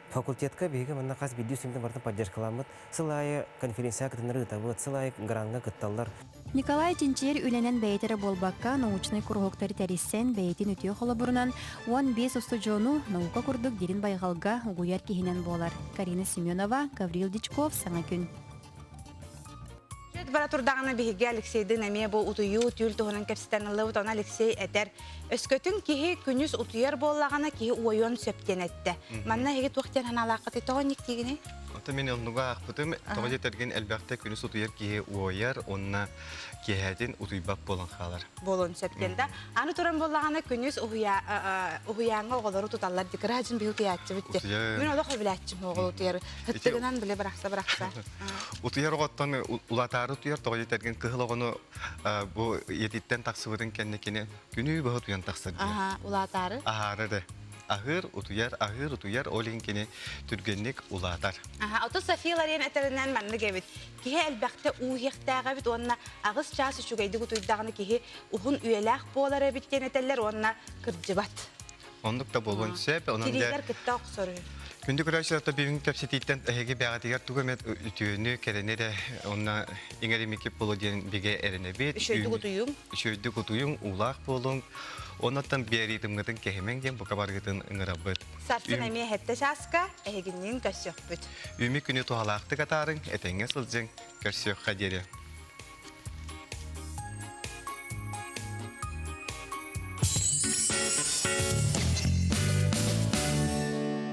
Speaker 13: Факультетка биһиги манна хас биирдии студентин барытын поддержкаламмыт, сыл аайы конференцияҕа кытыннары ыытабыт, сыл аайы граҥҥа кытталлар.
Speaker 12: Николай чинчийэр үлэнэн бэйэтэ эрэ буолбакка, научнай куруһуоктары тэрийсэн, бэйэтин үтүө холобурунан 15 устудьуону наука курдук дирин байҕалга угуйар киһинэн буолар. Карина Семенова, Гаврил Дичков, Саҥа күн.
Speaker 1: бара турдаҕына биһиги Алексейдыын эмиэ бу утуйуу түүл туһунан кэпсэтэн ыллыбыт. Ону Алексей этэр, өскөтүн киһи күнүс утуйар буоллаҕына киһи уойуон сөп диэн эттэ. Манна эһиги туох диэн санаалааххытый? Тоҕо инник диигиний?
Speaker 2: Ото мин оннуга аахпытым, тоҕо диэтэргин элбэхтэ күнүс утуйар киһи уойар уонна киэһэтин утуйбат буолан хаалар.
Speaker 1: Буолуон сөп диэн да. Аны туран буоллаҕына күнүс уһуйааҥҥа оҕолору туталлар дии. Кыра дьин биһи утуйааччыбыт дии. Мин олох өбүлээччим оҕол утуйар. Ыттыгынан биле бырахса бырахса.
Speaker 2: Утуйар оҕоттон улатаары утуйар тоҕо диэтэргин кыһыл оҕону бу ийэтиттэн тахсыбытын кэннэ кини күнүү быһа утуйан тахсар диye.
Speaker 1: Аха, улаатаары.
Speaker 2: Аһаары эрэ. Аһыыр, утуйар, аһыыр, утуйар, ол иһин кини түргэнник улаатар.
Speaker 1: Аха, ото София Ларен этэринэн маннык эбит. Киһи элбэхтэ уу иһиэхтээх эбит уонна аҕыс чаас үчүгэйдик утуйдаҕына киһи уһун үйэлээх буолар эбит диэн этэллэр уонна кырдьыбат.
Speaker 2: Оннук да буолуон сөп. Онон
Speaker 1: Тириилэр кытта охсор үһү.
Speaker 2: Күндү көрөөччүлэр бүгүн кэпсэтииттэн эһиги бэҕэтигэр тугу эмэ үтүөнү, кэрэни эрэ онно иҥэримиккит буолуо диэн бигэ эрэнэбит.
Speaker 1: Үчүгэйдик утуйуҥ.
Speaker 2: Үчүгэйдик утуйуҥ, уулаах буолуҥ. Оннуттан биэриитымҥытын кэһимэҥ диэн бука барыгытын ыҥырабыт.
Speaker 1: Сарсын эмиэ сэттэ чааска эһигинниин көрсүөхпүт.
Speaker 2: Үүмү күнү туһалаахтык атаарыҥ, этэҥҥэ сылдьыҥ, көрсүөххэ диэри.